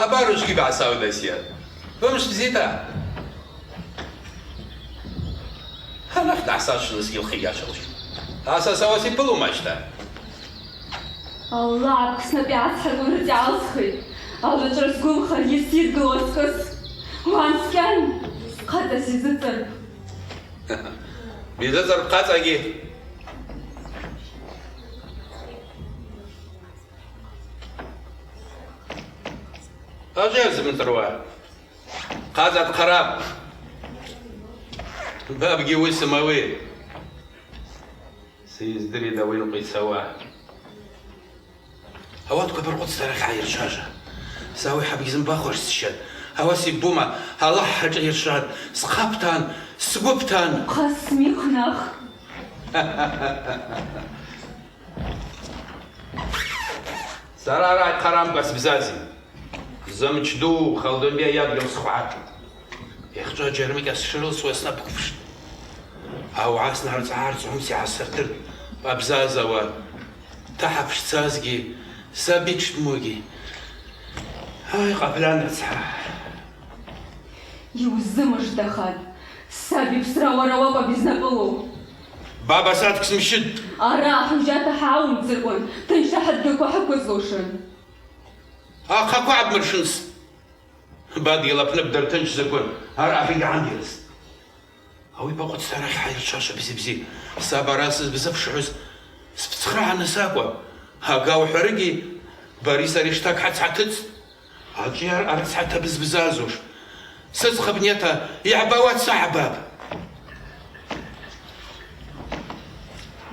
Абар уыжвгьи бгӏасаудайсйа. Бымш бзита? Анахь дгӏасачвлызгьи лхъигачылщ. Асаса уаси пылу мачта? Аллагь, апхъа снапӏ йгӏацхӏырквын рыцӏа алсхитӏ. Алгӏвычӏвгӏвыс сгвымхара йсйыдгылуа скӏыс. Уанскӏьан, хъацӏа сизыцӏырпӏ. Бизыцӏырпӏ хъацӏагьи. Ажер зымдыруа. Хъацӏа дхъарапӏ. Бабгьи уыцӏума ауи? Сиздыритӏ ауи йынкъвицауа. Ауатква баркъвыцта арахь гӏайырчважва. Са ауи хӏа бгьзымбахуаш сщан. Ауаса йббума, Аллахӏ хӏашӏа йыршатӏ. Схъа бтан, сгвы бтан. Хъа смихънах. Сара арахь хъарамкӏва сбзазитӏ. Зымч ду Халдунбей йадгьыл схвгӏатӏ. Йахчӏва джьармыкӏьа сшрылсуа снапӏквпштӏ. Ауагӏа снарцӏгӏарцӏгӏумси гӏасырдыртӏ, бабзазауа, тахӏапш дцазгьи, саби тшдмугьи. Ай, Къаплан рыцхӏа. Йузымыждахатӏ, саби псра уара уакӏвпӏ йызнапӏылу. Баба саткӏ смщытӏ. Араъа хӏужьата хӏгьаъумдзыркъван, тынчта хӏыдгьылква хӏыквызлушын. Ахъаква гӏабмыршынс. Бадгьыл апны бдыртынчзыквын, араъагьи гьгӏамдирыз. Ауи бакъвыцӏта арахь гӏайырчважва бзи-бзи. Са бара сызбзыпшгӏуз сбыцхърагӏаныс акӏвпӏ. Ага ухӏварыгьи, бари сари штаг хӏацгӏатыцӏтӏ. Ачӏвыйа арыцхӏата бызбзазуш? Сыдзхъа бнета йгӏбауа дсагӏбапӏ.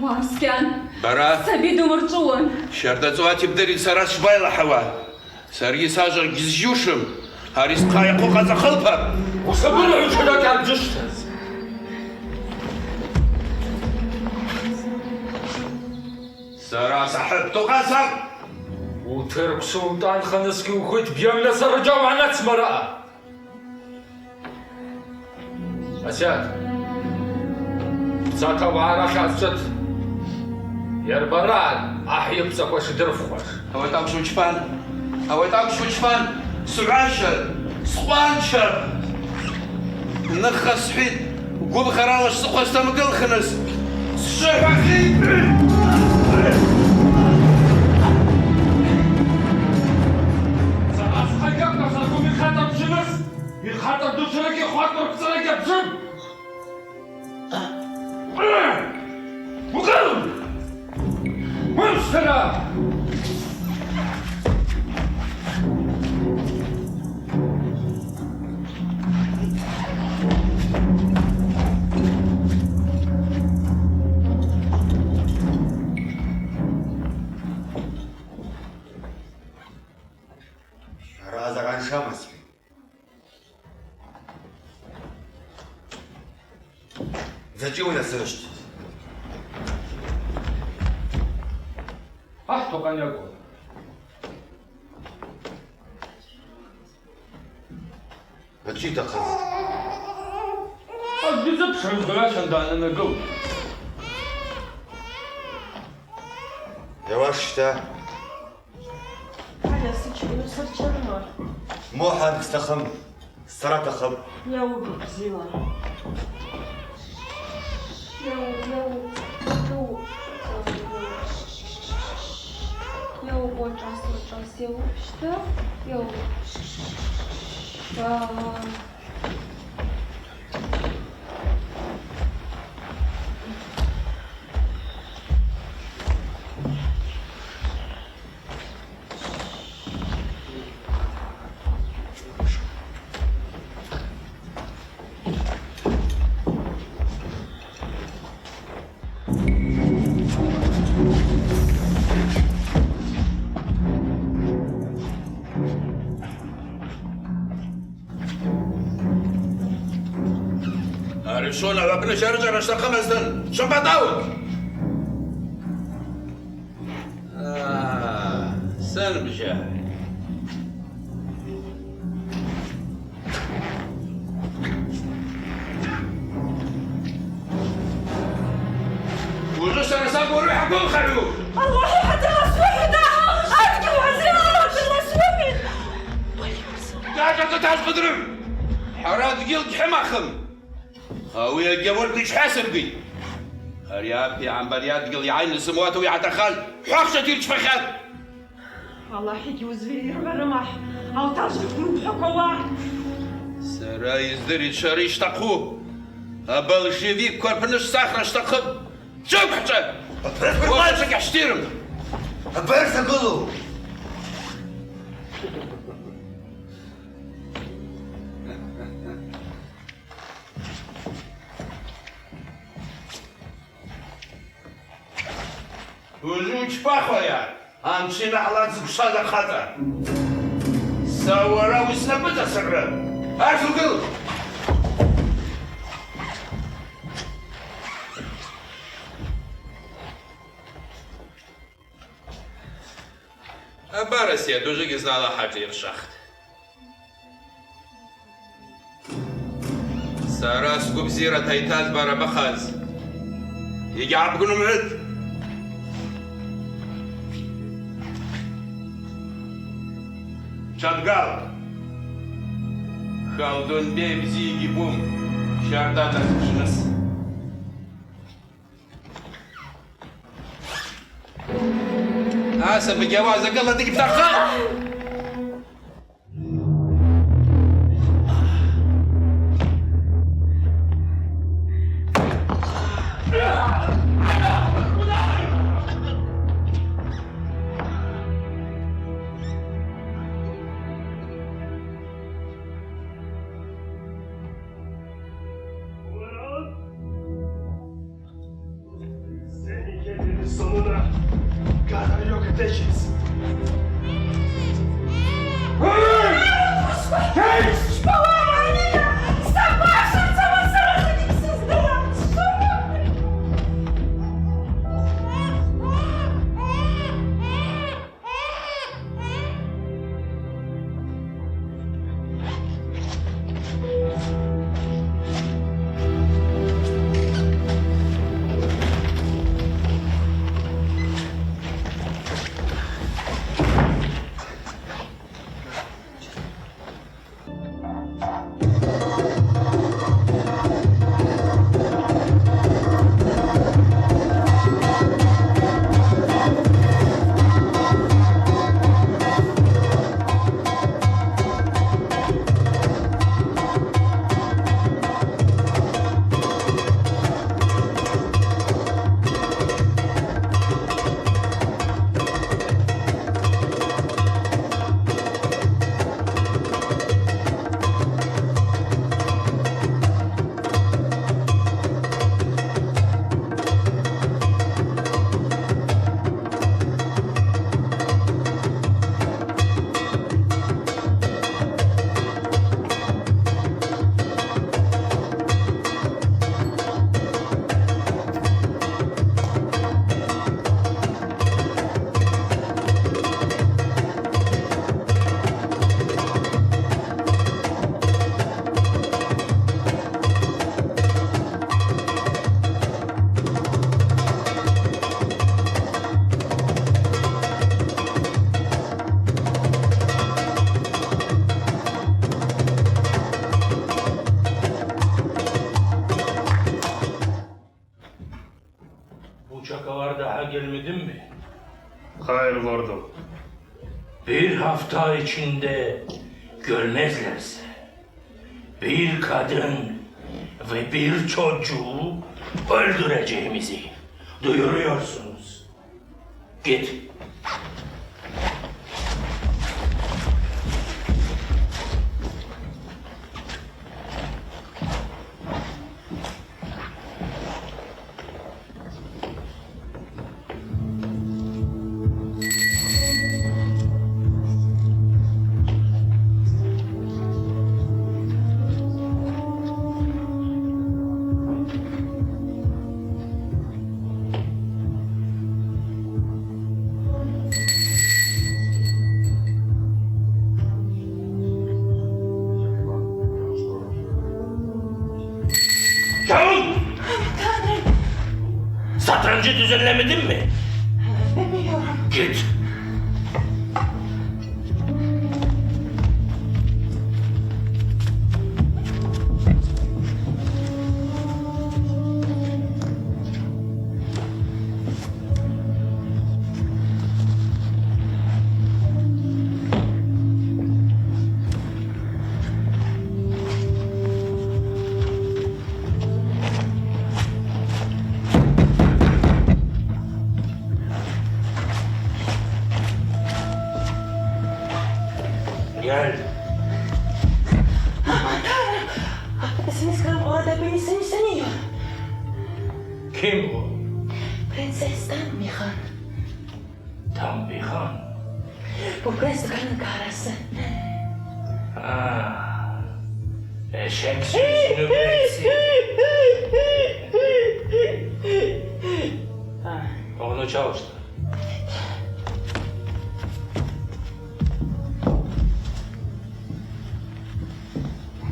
Уанскӏьан. Бара. Саби думырчӏвыуан. Щарда цӏуата йбдыритӏ сара сшбайлахӏауа. Саргьи сажва гьыззушым. Ари схъа йахъу къацӏа хылпа. Усабыр гӏвычаракь гьамджвышвтыз. Сара сахӏыб тукъасам. Утыркв султӏан хынызгьи ухвит бйамна сарджьау гьанацмара. Асият, бцата уагӏа арахь азчӏват. Йарбаран ахӏ йыпцӏаква шидырфхуаш. Ауи атӏакӏв шучпан, ауи атӏакӏв шучпан, сгӏваща, скъванча. Ныхха схӏвитӏ, гвымхарала сцӏыхъва стамгылхныс, сшвыхӏвахьитӏ. Сара схъа гьакӏвма саргван йхъа тӏарчӏваныс? Йхъа тӏарчӏваныс йхъватӏ, йхъватӏ, йхъватӏ. Раза гъаншамаси. Зачем вы нас слышите? Ахӏ тукъан йакӏву. Ачи тахъыз. Агьизыпшгӏуз гврачван дананагыл. Йауаш щта. Гьаля сычкӏвыну сырчарма? Мухӏан стахъым, сара атахъыпӏ. Йаугу бзила. Йау, йау, йау. Йау, уачӏвас, уачӏвас, йау, щта, йау. А. Ари швон агӏвакӏны щарджвара штахъымызтын, швымбатӏаут! А, сын бжьа. Ужвы сара сакӏву рухӏ гвымхагӏву! Аллахӏ хӏатырла суыхьуд, адгьыл гӏазрила хӏатырла суыхьуд! Дагъьата тажв къыдырыгӏв! Хӏара дгьыл гьамахым! Ауи агьауыргван йшхӏвасыргван. Ари апи гӏамбари адгьыл йгӏайныс зымгӏвата уи атахъаз хӏвахчата йырчпахьан. Аллахӏ йгьуызгӏвырма ахӏ, алтажв гвымхӏваква уа. Сара йыздыритӏ швара йшвтахъу. Абольшевикква рпны швцахра швтахъыпӏ. Чӏыгвхӏчӏва! Абарса гылу! Ужвы учпахуайа, анчи нахӏлат зквшваз ахъацӏа? Са уара уи снапӏыцӏа сырра. Арс угыл! Абар, Асият, ужвыгьи зынла хӏаджа йыршахтӏ. Сара сгвыбзиьрата йтаз бара бахъаз. Йгьгӏабгунумгӏвыд. Чандгал. Халдунбей бзи йгьибум, щарда дазбжныс. Асаби гьауа закӏала дыгьбтахъа! Seni gecenin sonuna kadar yok edeceğiz. lordu. Bir hafta içinde görmezlerse, bir kadın ve bir çocuğu öldüreceğimizi duyuruyorsunuz. Git. Çabuk! Tanrım! Satrancı düzenlemedin mi? Bilmiyorum. Git. Gel. Aman Tanrım! Affedersiniz, orada birisini seniyor. Kim o? Prenses Tanbihan. Tanbihan? Bu prens dükkanın karısı. Ha. Eşek sürüsünün prensi. Onu çalıştır.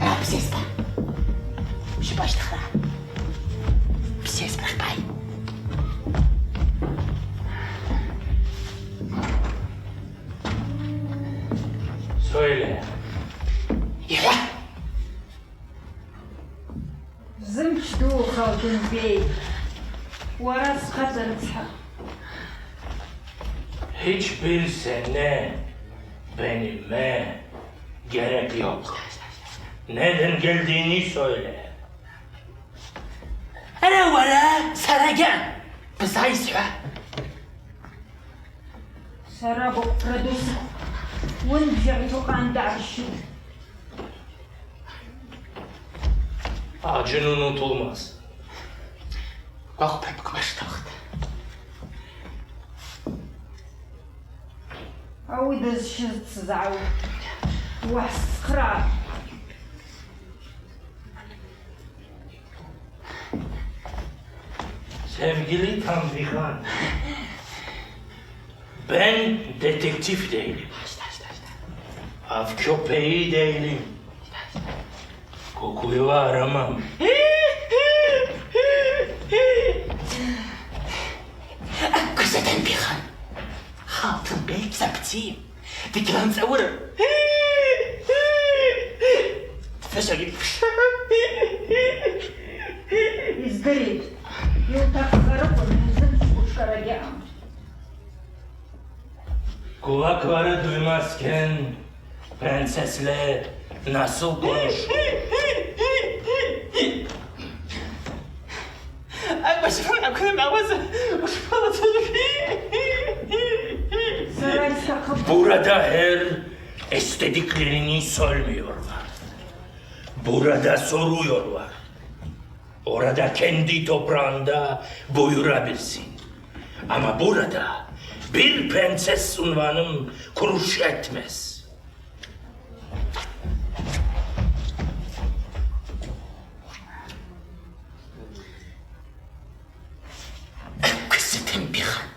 Bırak bir ses be. Şu başlıkla. Bir ses bırak bay. Söyle. Yürü. Зымч ду, Халдынбей, уара схъа цӏарыцхӏа. Hiçbir sene benime gerek yok. Neden geldiğini söyle. Ара уара сара гьан бызайсхӏва. Сара бакъвпра ду сыквын бжьагӏвчва къанда гӏащу. Acın unutulmaz. Гвахъ папкмаштахт. Ауи дызщыз дсызгӏауд. Уахӏсцхърыгӏ. Sevgili Tanbihan, ben detektif değilim. Av köpeği değilim. Kokuyu aramam. Акваза Танбихан. Халдынбей бзаптийым. Дыгьланцӏаурым. Дфашагьи дфша. Йыздыритӏ. Йутахъ къарыкъвын йузымчкӏу шкӏарагьи аъам. Kulakları duymazken prensesle nasıl konuş? Burada her istediklerini söylemiyorlar. Burada soruyorlar. Orada kendi toprağında buyurabilsin. Ama burada bir prenses unvanım kuruş etmez. Акваза Танбихан.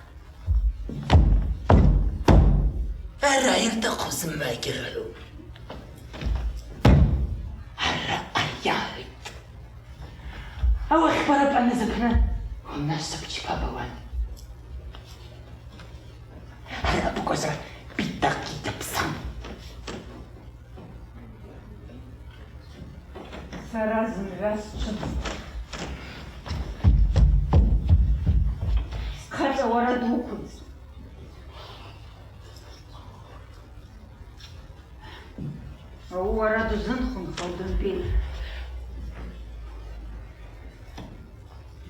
Ара йыртахъу зымгӏвагьи ргӏу. Ара айагъитӏ. Ауи ахпа рапӏа назыпны унасып чпабауан. Ара абуквазра битӏакъ йгьапсам. Сара зымгӏва счвыдзтӏ. Схъа цӏа уара дуквыдзтӏ. Ауи уара дузынхун, Халдунбей.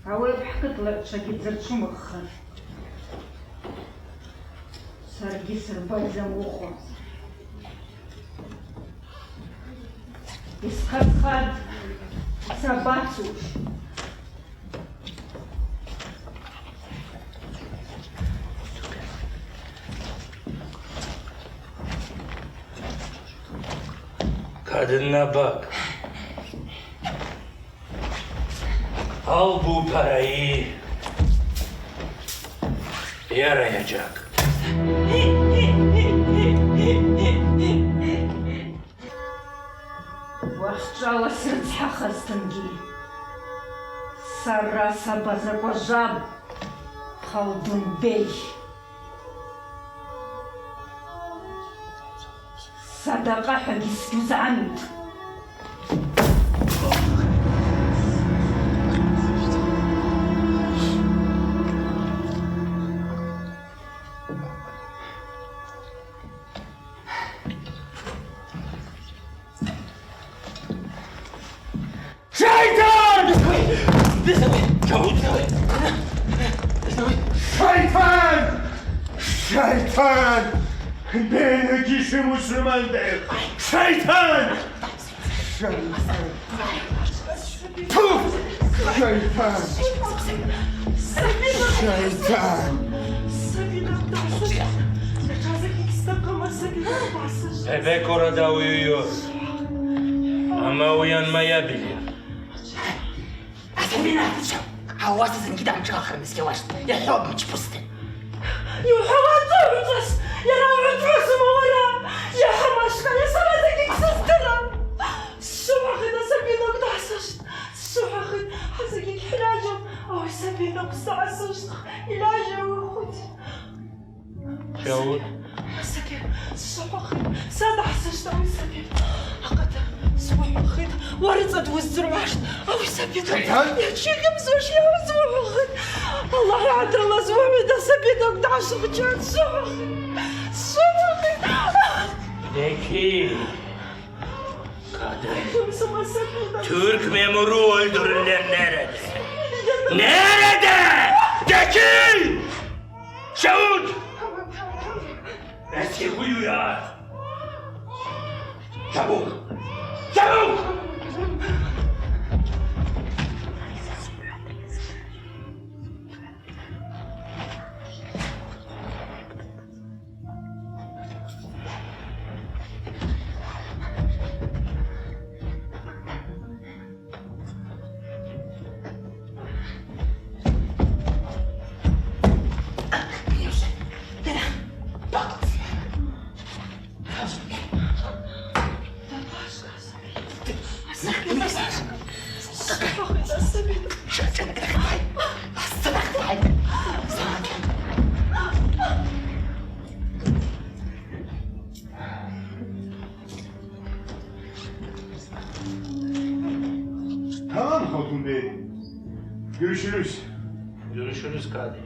Ауи апхӏкытла чвагьи дзырчвумыгъхар. Саргьи сырбайзамухуа. Йсхъа-схъа сабацуш. Кадыннабакӏ. Албу парайи. Йара йаджакӏ. Уахьчӏвала срыцхӏахызтынгьи, сара сабазаква жвапӏ, Халдунбей. Садакъа хӏвагьи сгьузгӏамитӏ. Шайтан! Шайтан! Шайтан! Бейнагиши мусульман бей! Шайтан! Шайтан! Тьфу! Шайтан! Шайтан! Бебек арада уюйуз. Амма уян майабили. Асабина, ауаса зынгьи дамшӏгӏахырныс йауаштӏ, йахӏвуапӏ мчпусты. Йухӏвауа угӏвычӏвгӏвыс, йара угӏвычӏвгӏвыс мауара, йахӏамашта, йа сара закӏгьи гьсыздырам. Сшвахвит, асабинакъ дгӏасышвт, сшвахвит, хӏа закӏгьи гьхӏльажьам, ауи сабинакъ сгӏасышвт, йыльажьа уи хвыт. Шаул. Асаби, сшвахвит, са дгӏасышвт, ауи саби. Акъата, сшвахвит, уарыцӏа дуыздзыргӏваштӏ, ауи саби. Шайтан! Йачвыгьамзуаш йгӏазуахвит. Аллагь гӏадрала зуахвит, асаби, дагв дгӏашвхчан, сшвахвит. Сшвахвит. Деки. Кадыр. Тюрк мемуру ольдюрюллер нереде? Нереде? Деки! Шаут! Эски хуюя! Чабук! Чабук! Тамам, Халтунбей. Гёрюшюрюз. Гёрюшюрюз, кади.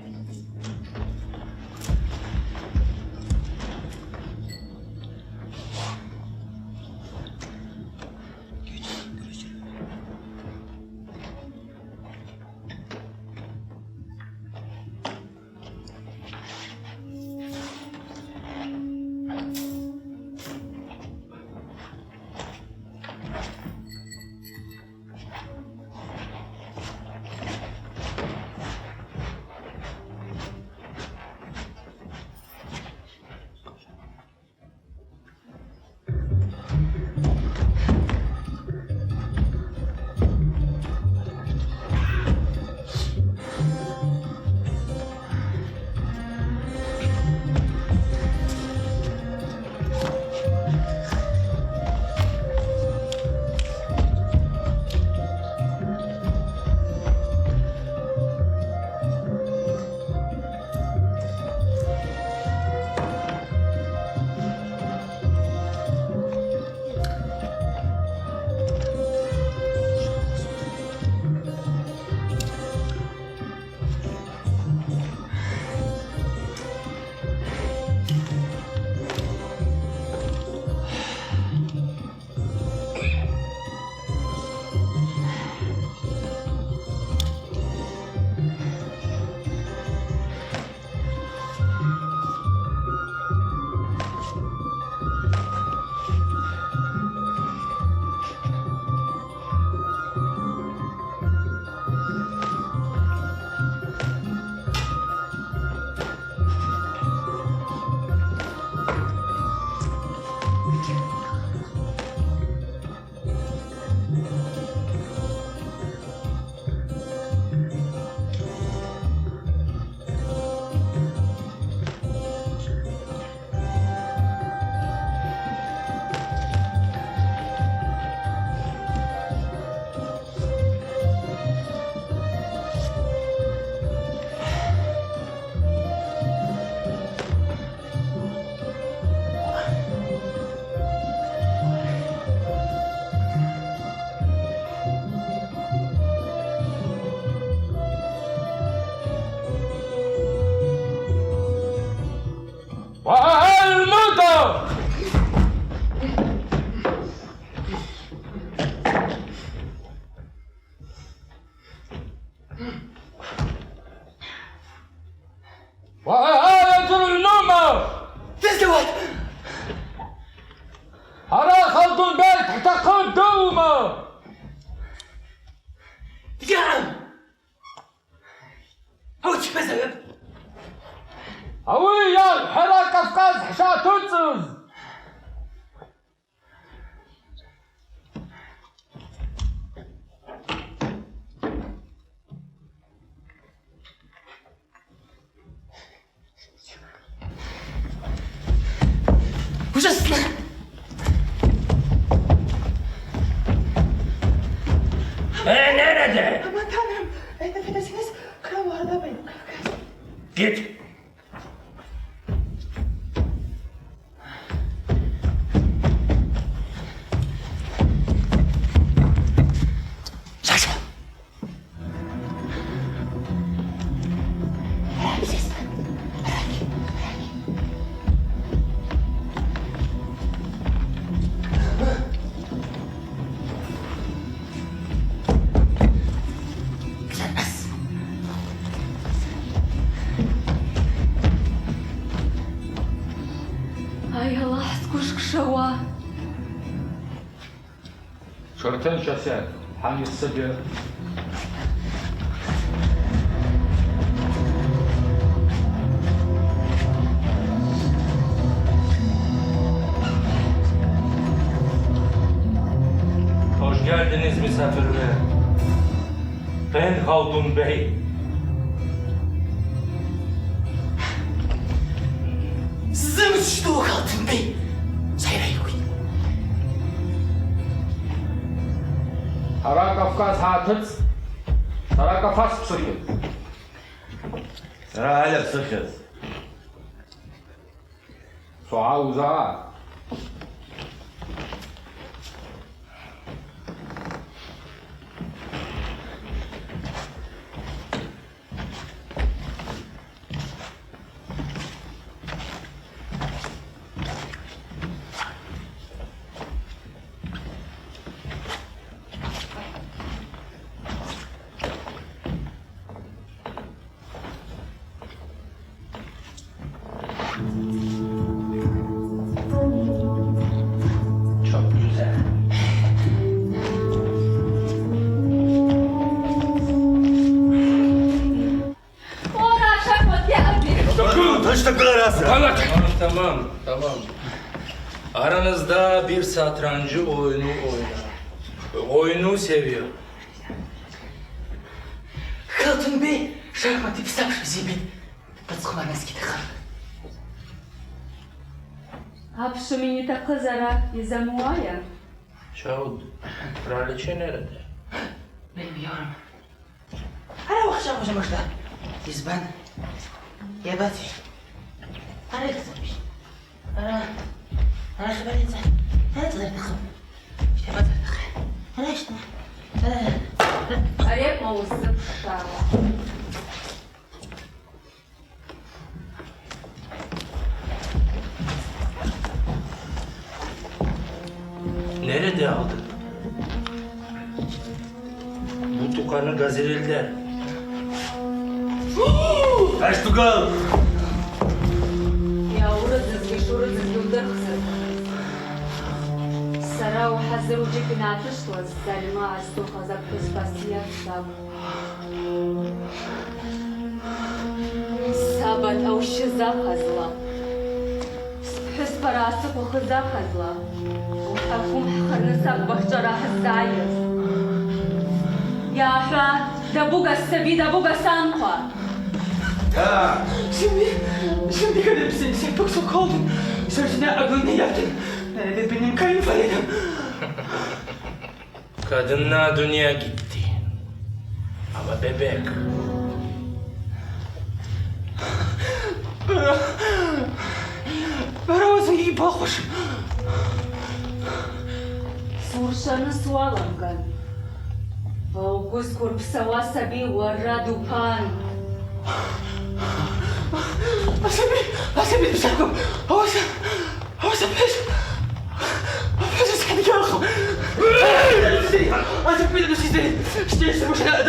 Дгьаъам! Ауи чпа згӏвапӏ. Ауи йа Хӏара Кавказ хӏшатыцӏыз! Ужасно! Э, не надо! Аматанам, это фотосинез, кого надо, Кавказ? Гит! Саша! Ай, Аллахӏ, сгвышкӏ шауа. Шортен шоссе, Хӏани Сабир. Hoş geldiniz misafirler. Ben Haldun Bey. Сзымдзту, Халтын Бей! Сайрайгуй! Хӏара Кавказ хӏатыцӏ, сара Кавказ псыхъыз. Сара гьале псыхъыз. Согӏа уза. Çok güzel. Ora, şahmat geldi. Tamam, tamam, tamam. Aranızda bir satrancı oyunu oynar. Oyunu seviyor. Халтын Бей шахматы псапш бзибит. Бацхъванас китахъан. Апшым йнитахъызара йзамуайа? Шауд, краличи нереде? Билмиyorum. Ара уахъ шагъважа мажда. Избан? Йабаци? Ара йхзабищ? Ара, ара хабар йца. Ара цӏар тахъым. Ищта бацар тахъы. Ара ищта. Ара. Арекъма уззыпшгӏауа. Nerede aldın? Bu tukanı gazelilden. Kaç tukan? Йауырыдзызгьи шурыдзызгьи удырхзар. Сара ухӏазыр уджьып йнатыштуаз, Сальма астухаз апхӏвыс басйа сакӏвпӏ. Саба тӏаущы захъазла, спхӏвыспара асыхъвахы захъазла, ухӏаквым хӏхъарныс акӏвбахчара хӏыззгӏайыз. Йахӏва, дабугас саби, дабугас анхъва? Сынди, сынди къариб сен, сен пыксу калдын, сен сине агъынны яптын. Nerede benim kayınvalidem? Kadınla dünya gitti. Ama bebek. Бара, бара уазын йбахуш. Суршваны суаламган. Аугвы зквырпсауа саби уара дупан. Асаби, асаби дбзакъым. Ауаса. Сиди, сиди, сиди.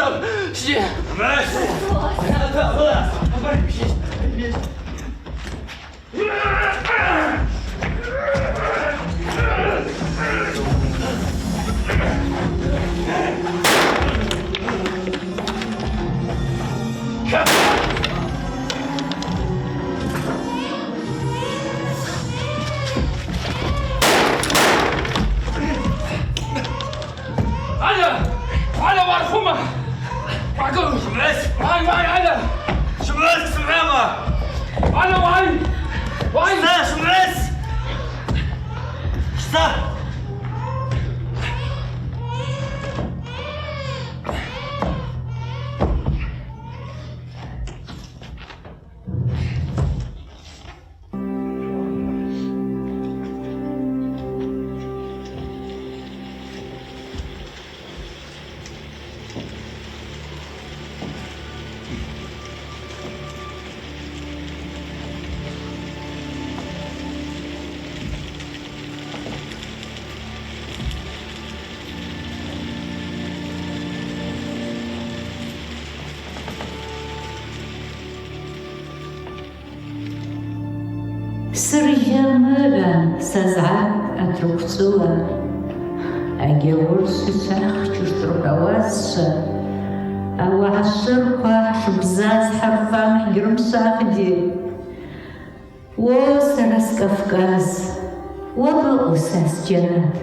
Вай, Аля! Шымрыз, Шымрама! Аля, вай! Вай! Шта, Шымрыз! Шта! Сыргъа мыгъан сазгӏат атрыквцӏыла, агьауыр сцахчуш рхӏвауазшва, ауагӏа швырква шбзаз хӏырфан хӏгьрымшвахди. Уо, сара сКавказ, уабаъу са сджьанат?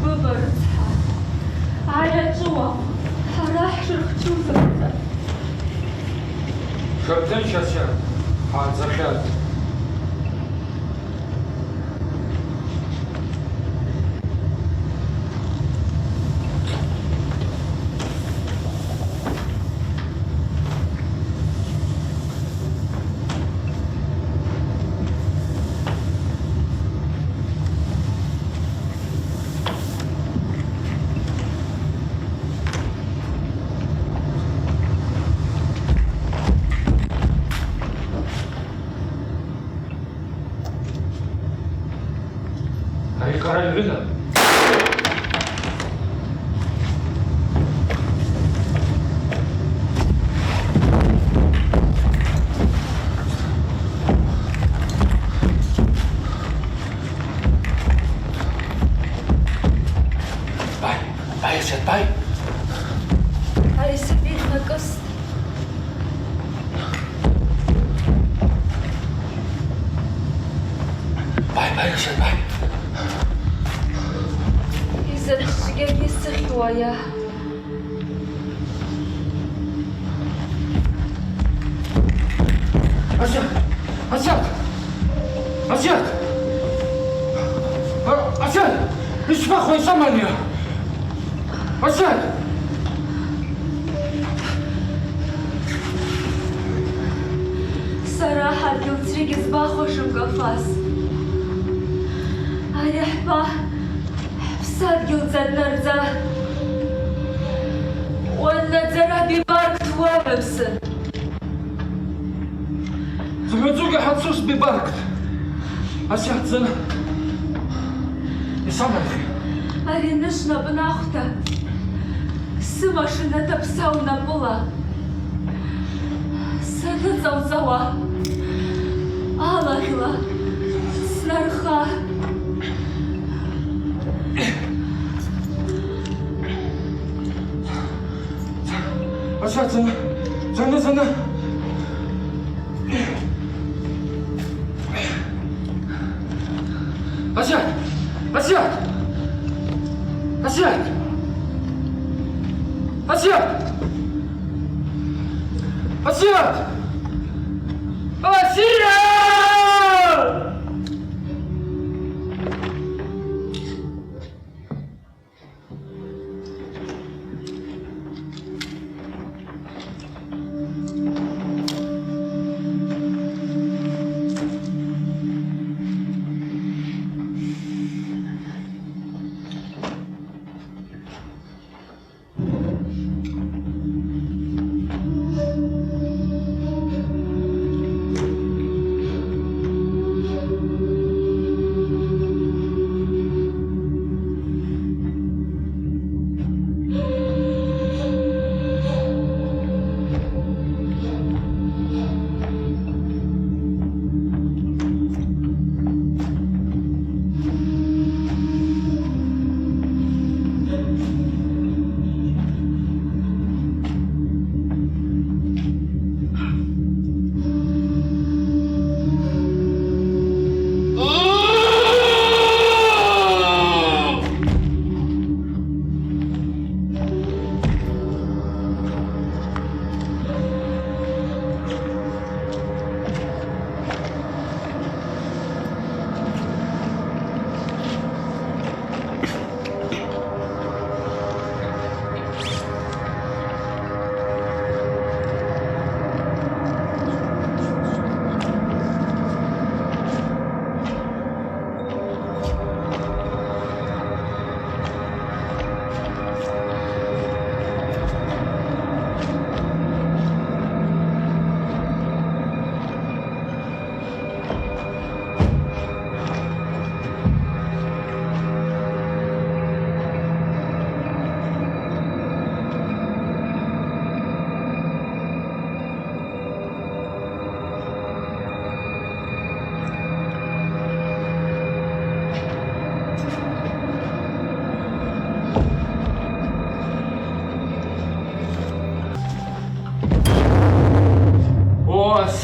Баба рыцхӏа, гӏайачӏвыуа, хӏара хӏшырхчузарта. Шартын чача гӏадзахьаз. Ари къара гӏвына. Бай, бай, Асет, бай. Ари сабид накъыст. Бай, бай, Асет, бай. Изакӏ чӏгьагьи сыхьуая. Асет! Асет! Асет! А, Асет! Ишбахуай самания! Асет! Сара хӏадгьыл цри гьызбахуашым, Кавказ. Ари хӏпа хӏпсадгьыл дзаднардза уаннадзара бибаргт уамапсын. Зымгӏвадзугьи хӏацуш бибаргт. Асет, зын йсаманхи. Ари ныш напӏы нахвта, сымашина тапсау напӏыла саныцӏалцӏауа, алагъьла снарха. Асет, зын, зынгьи, зынгьи. Асет! Асет! Асет! Асет! Асет! Асет!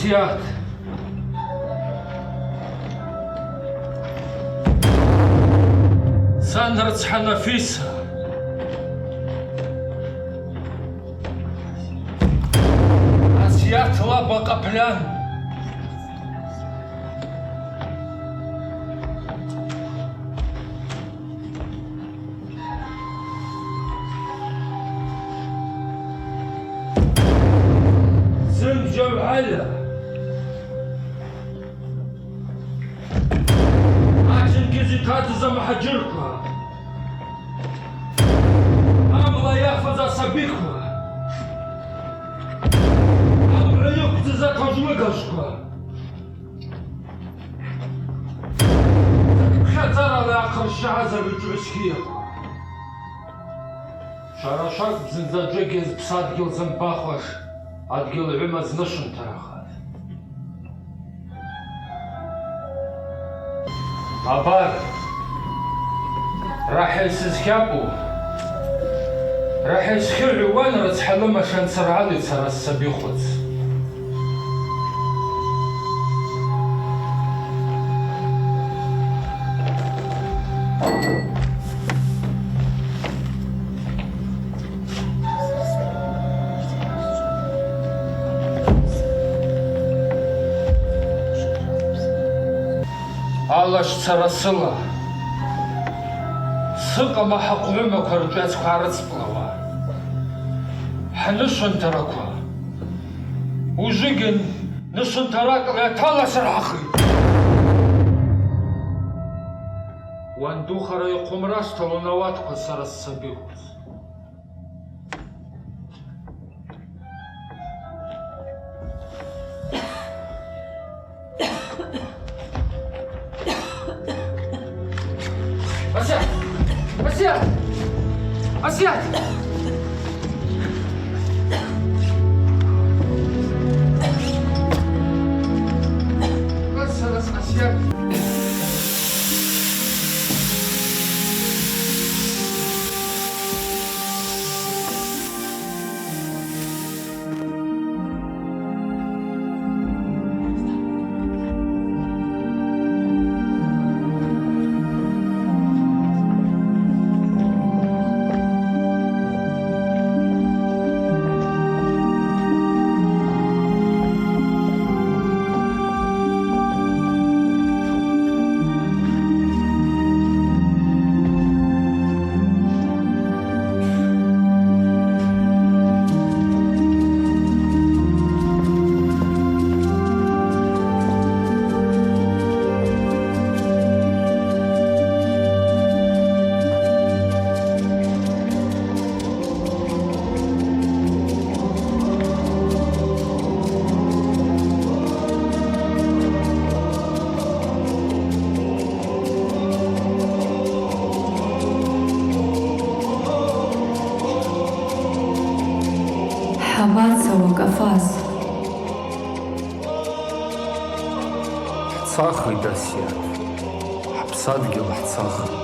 Асиат. Сан рыцхӏа Нафиса. Асиат лаба Къаплан. Зын Джавхӏала. Ачынгьыз йтадза мухӏаджирква. Амла йафыз асабиква. Амгӏва йыквдзаз атажв лыгажвква. Закӏ пхьадзарала йахъырщтагъаз агӏвычӏвгӏвыс хыйаква. Швара швакӏвпӏ зынзаджвыкӏ йазпсадгьыл зымбахуаш адгьыл гӏвымадз нышвынтархаз. Абар, рахӏа йсызхьапӏу, рахӏа йсхьыгӏвуан рыцхӏа лымаш ансыргӏалицара ссабихъвыц. Алащ сара сыла, сыкъама хӏахъвгӏвымаква рчӏвецква гӏарыцӏпӏлауа, хӏнышвынтараква ужвыгьын нышвынтаракӏла йаталасыргӏахитӏ. Уандухара йхъвымра сталун ауатква сара ссабихъвыц. Асият! Асият! Асият! Асият! Хӏамацауа, Кӏафаз. Хӏцахитӏ, Асият, хӏпсадгьыл хӏцахитӏ.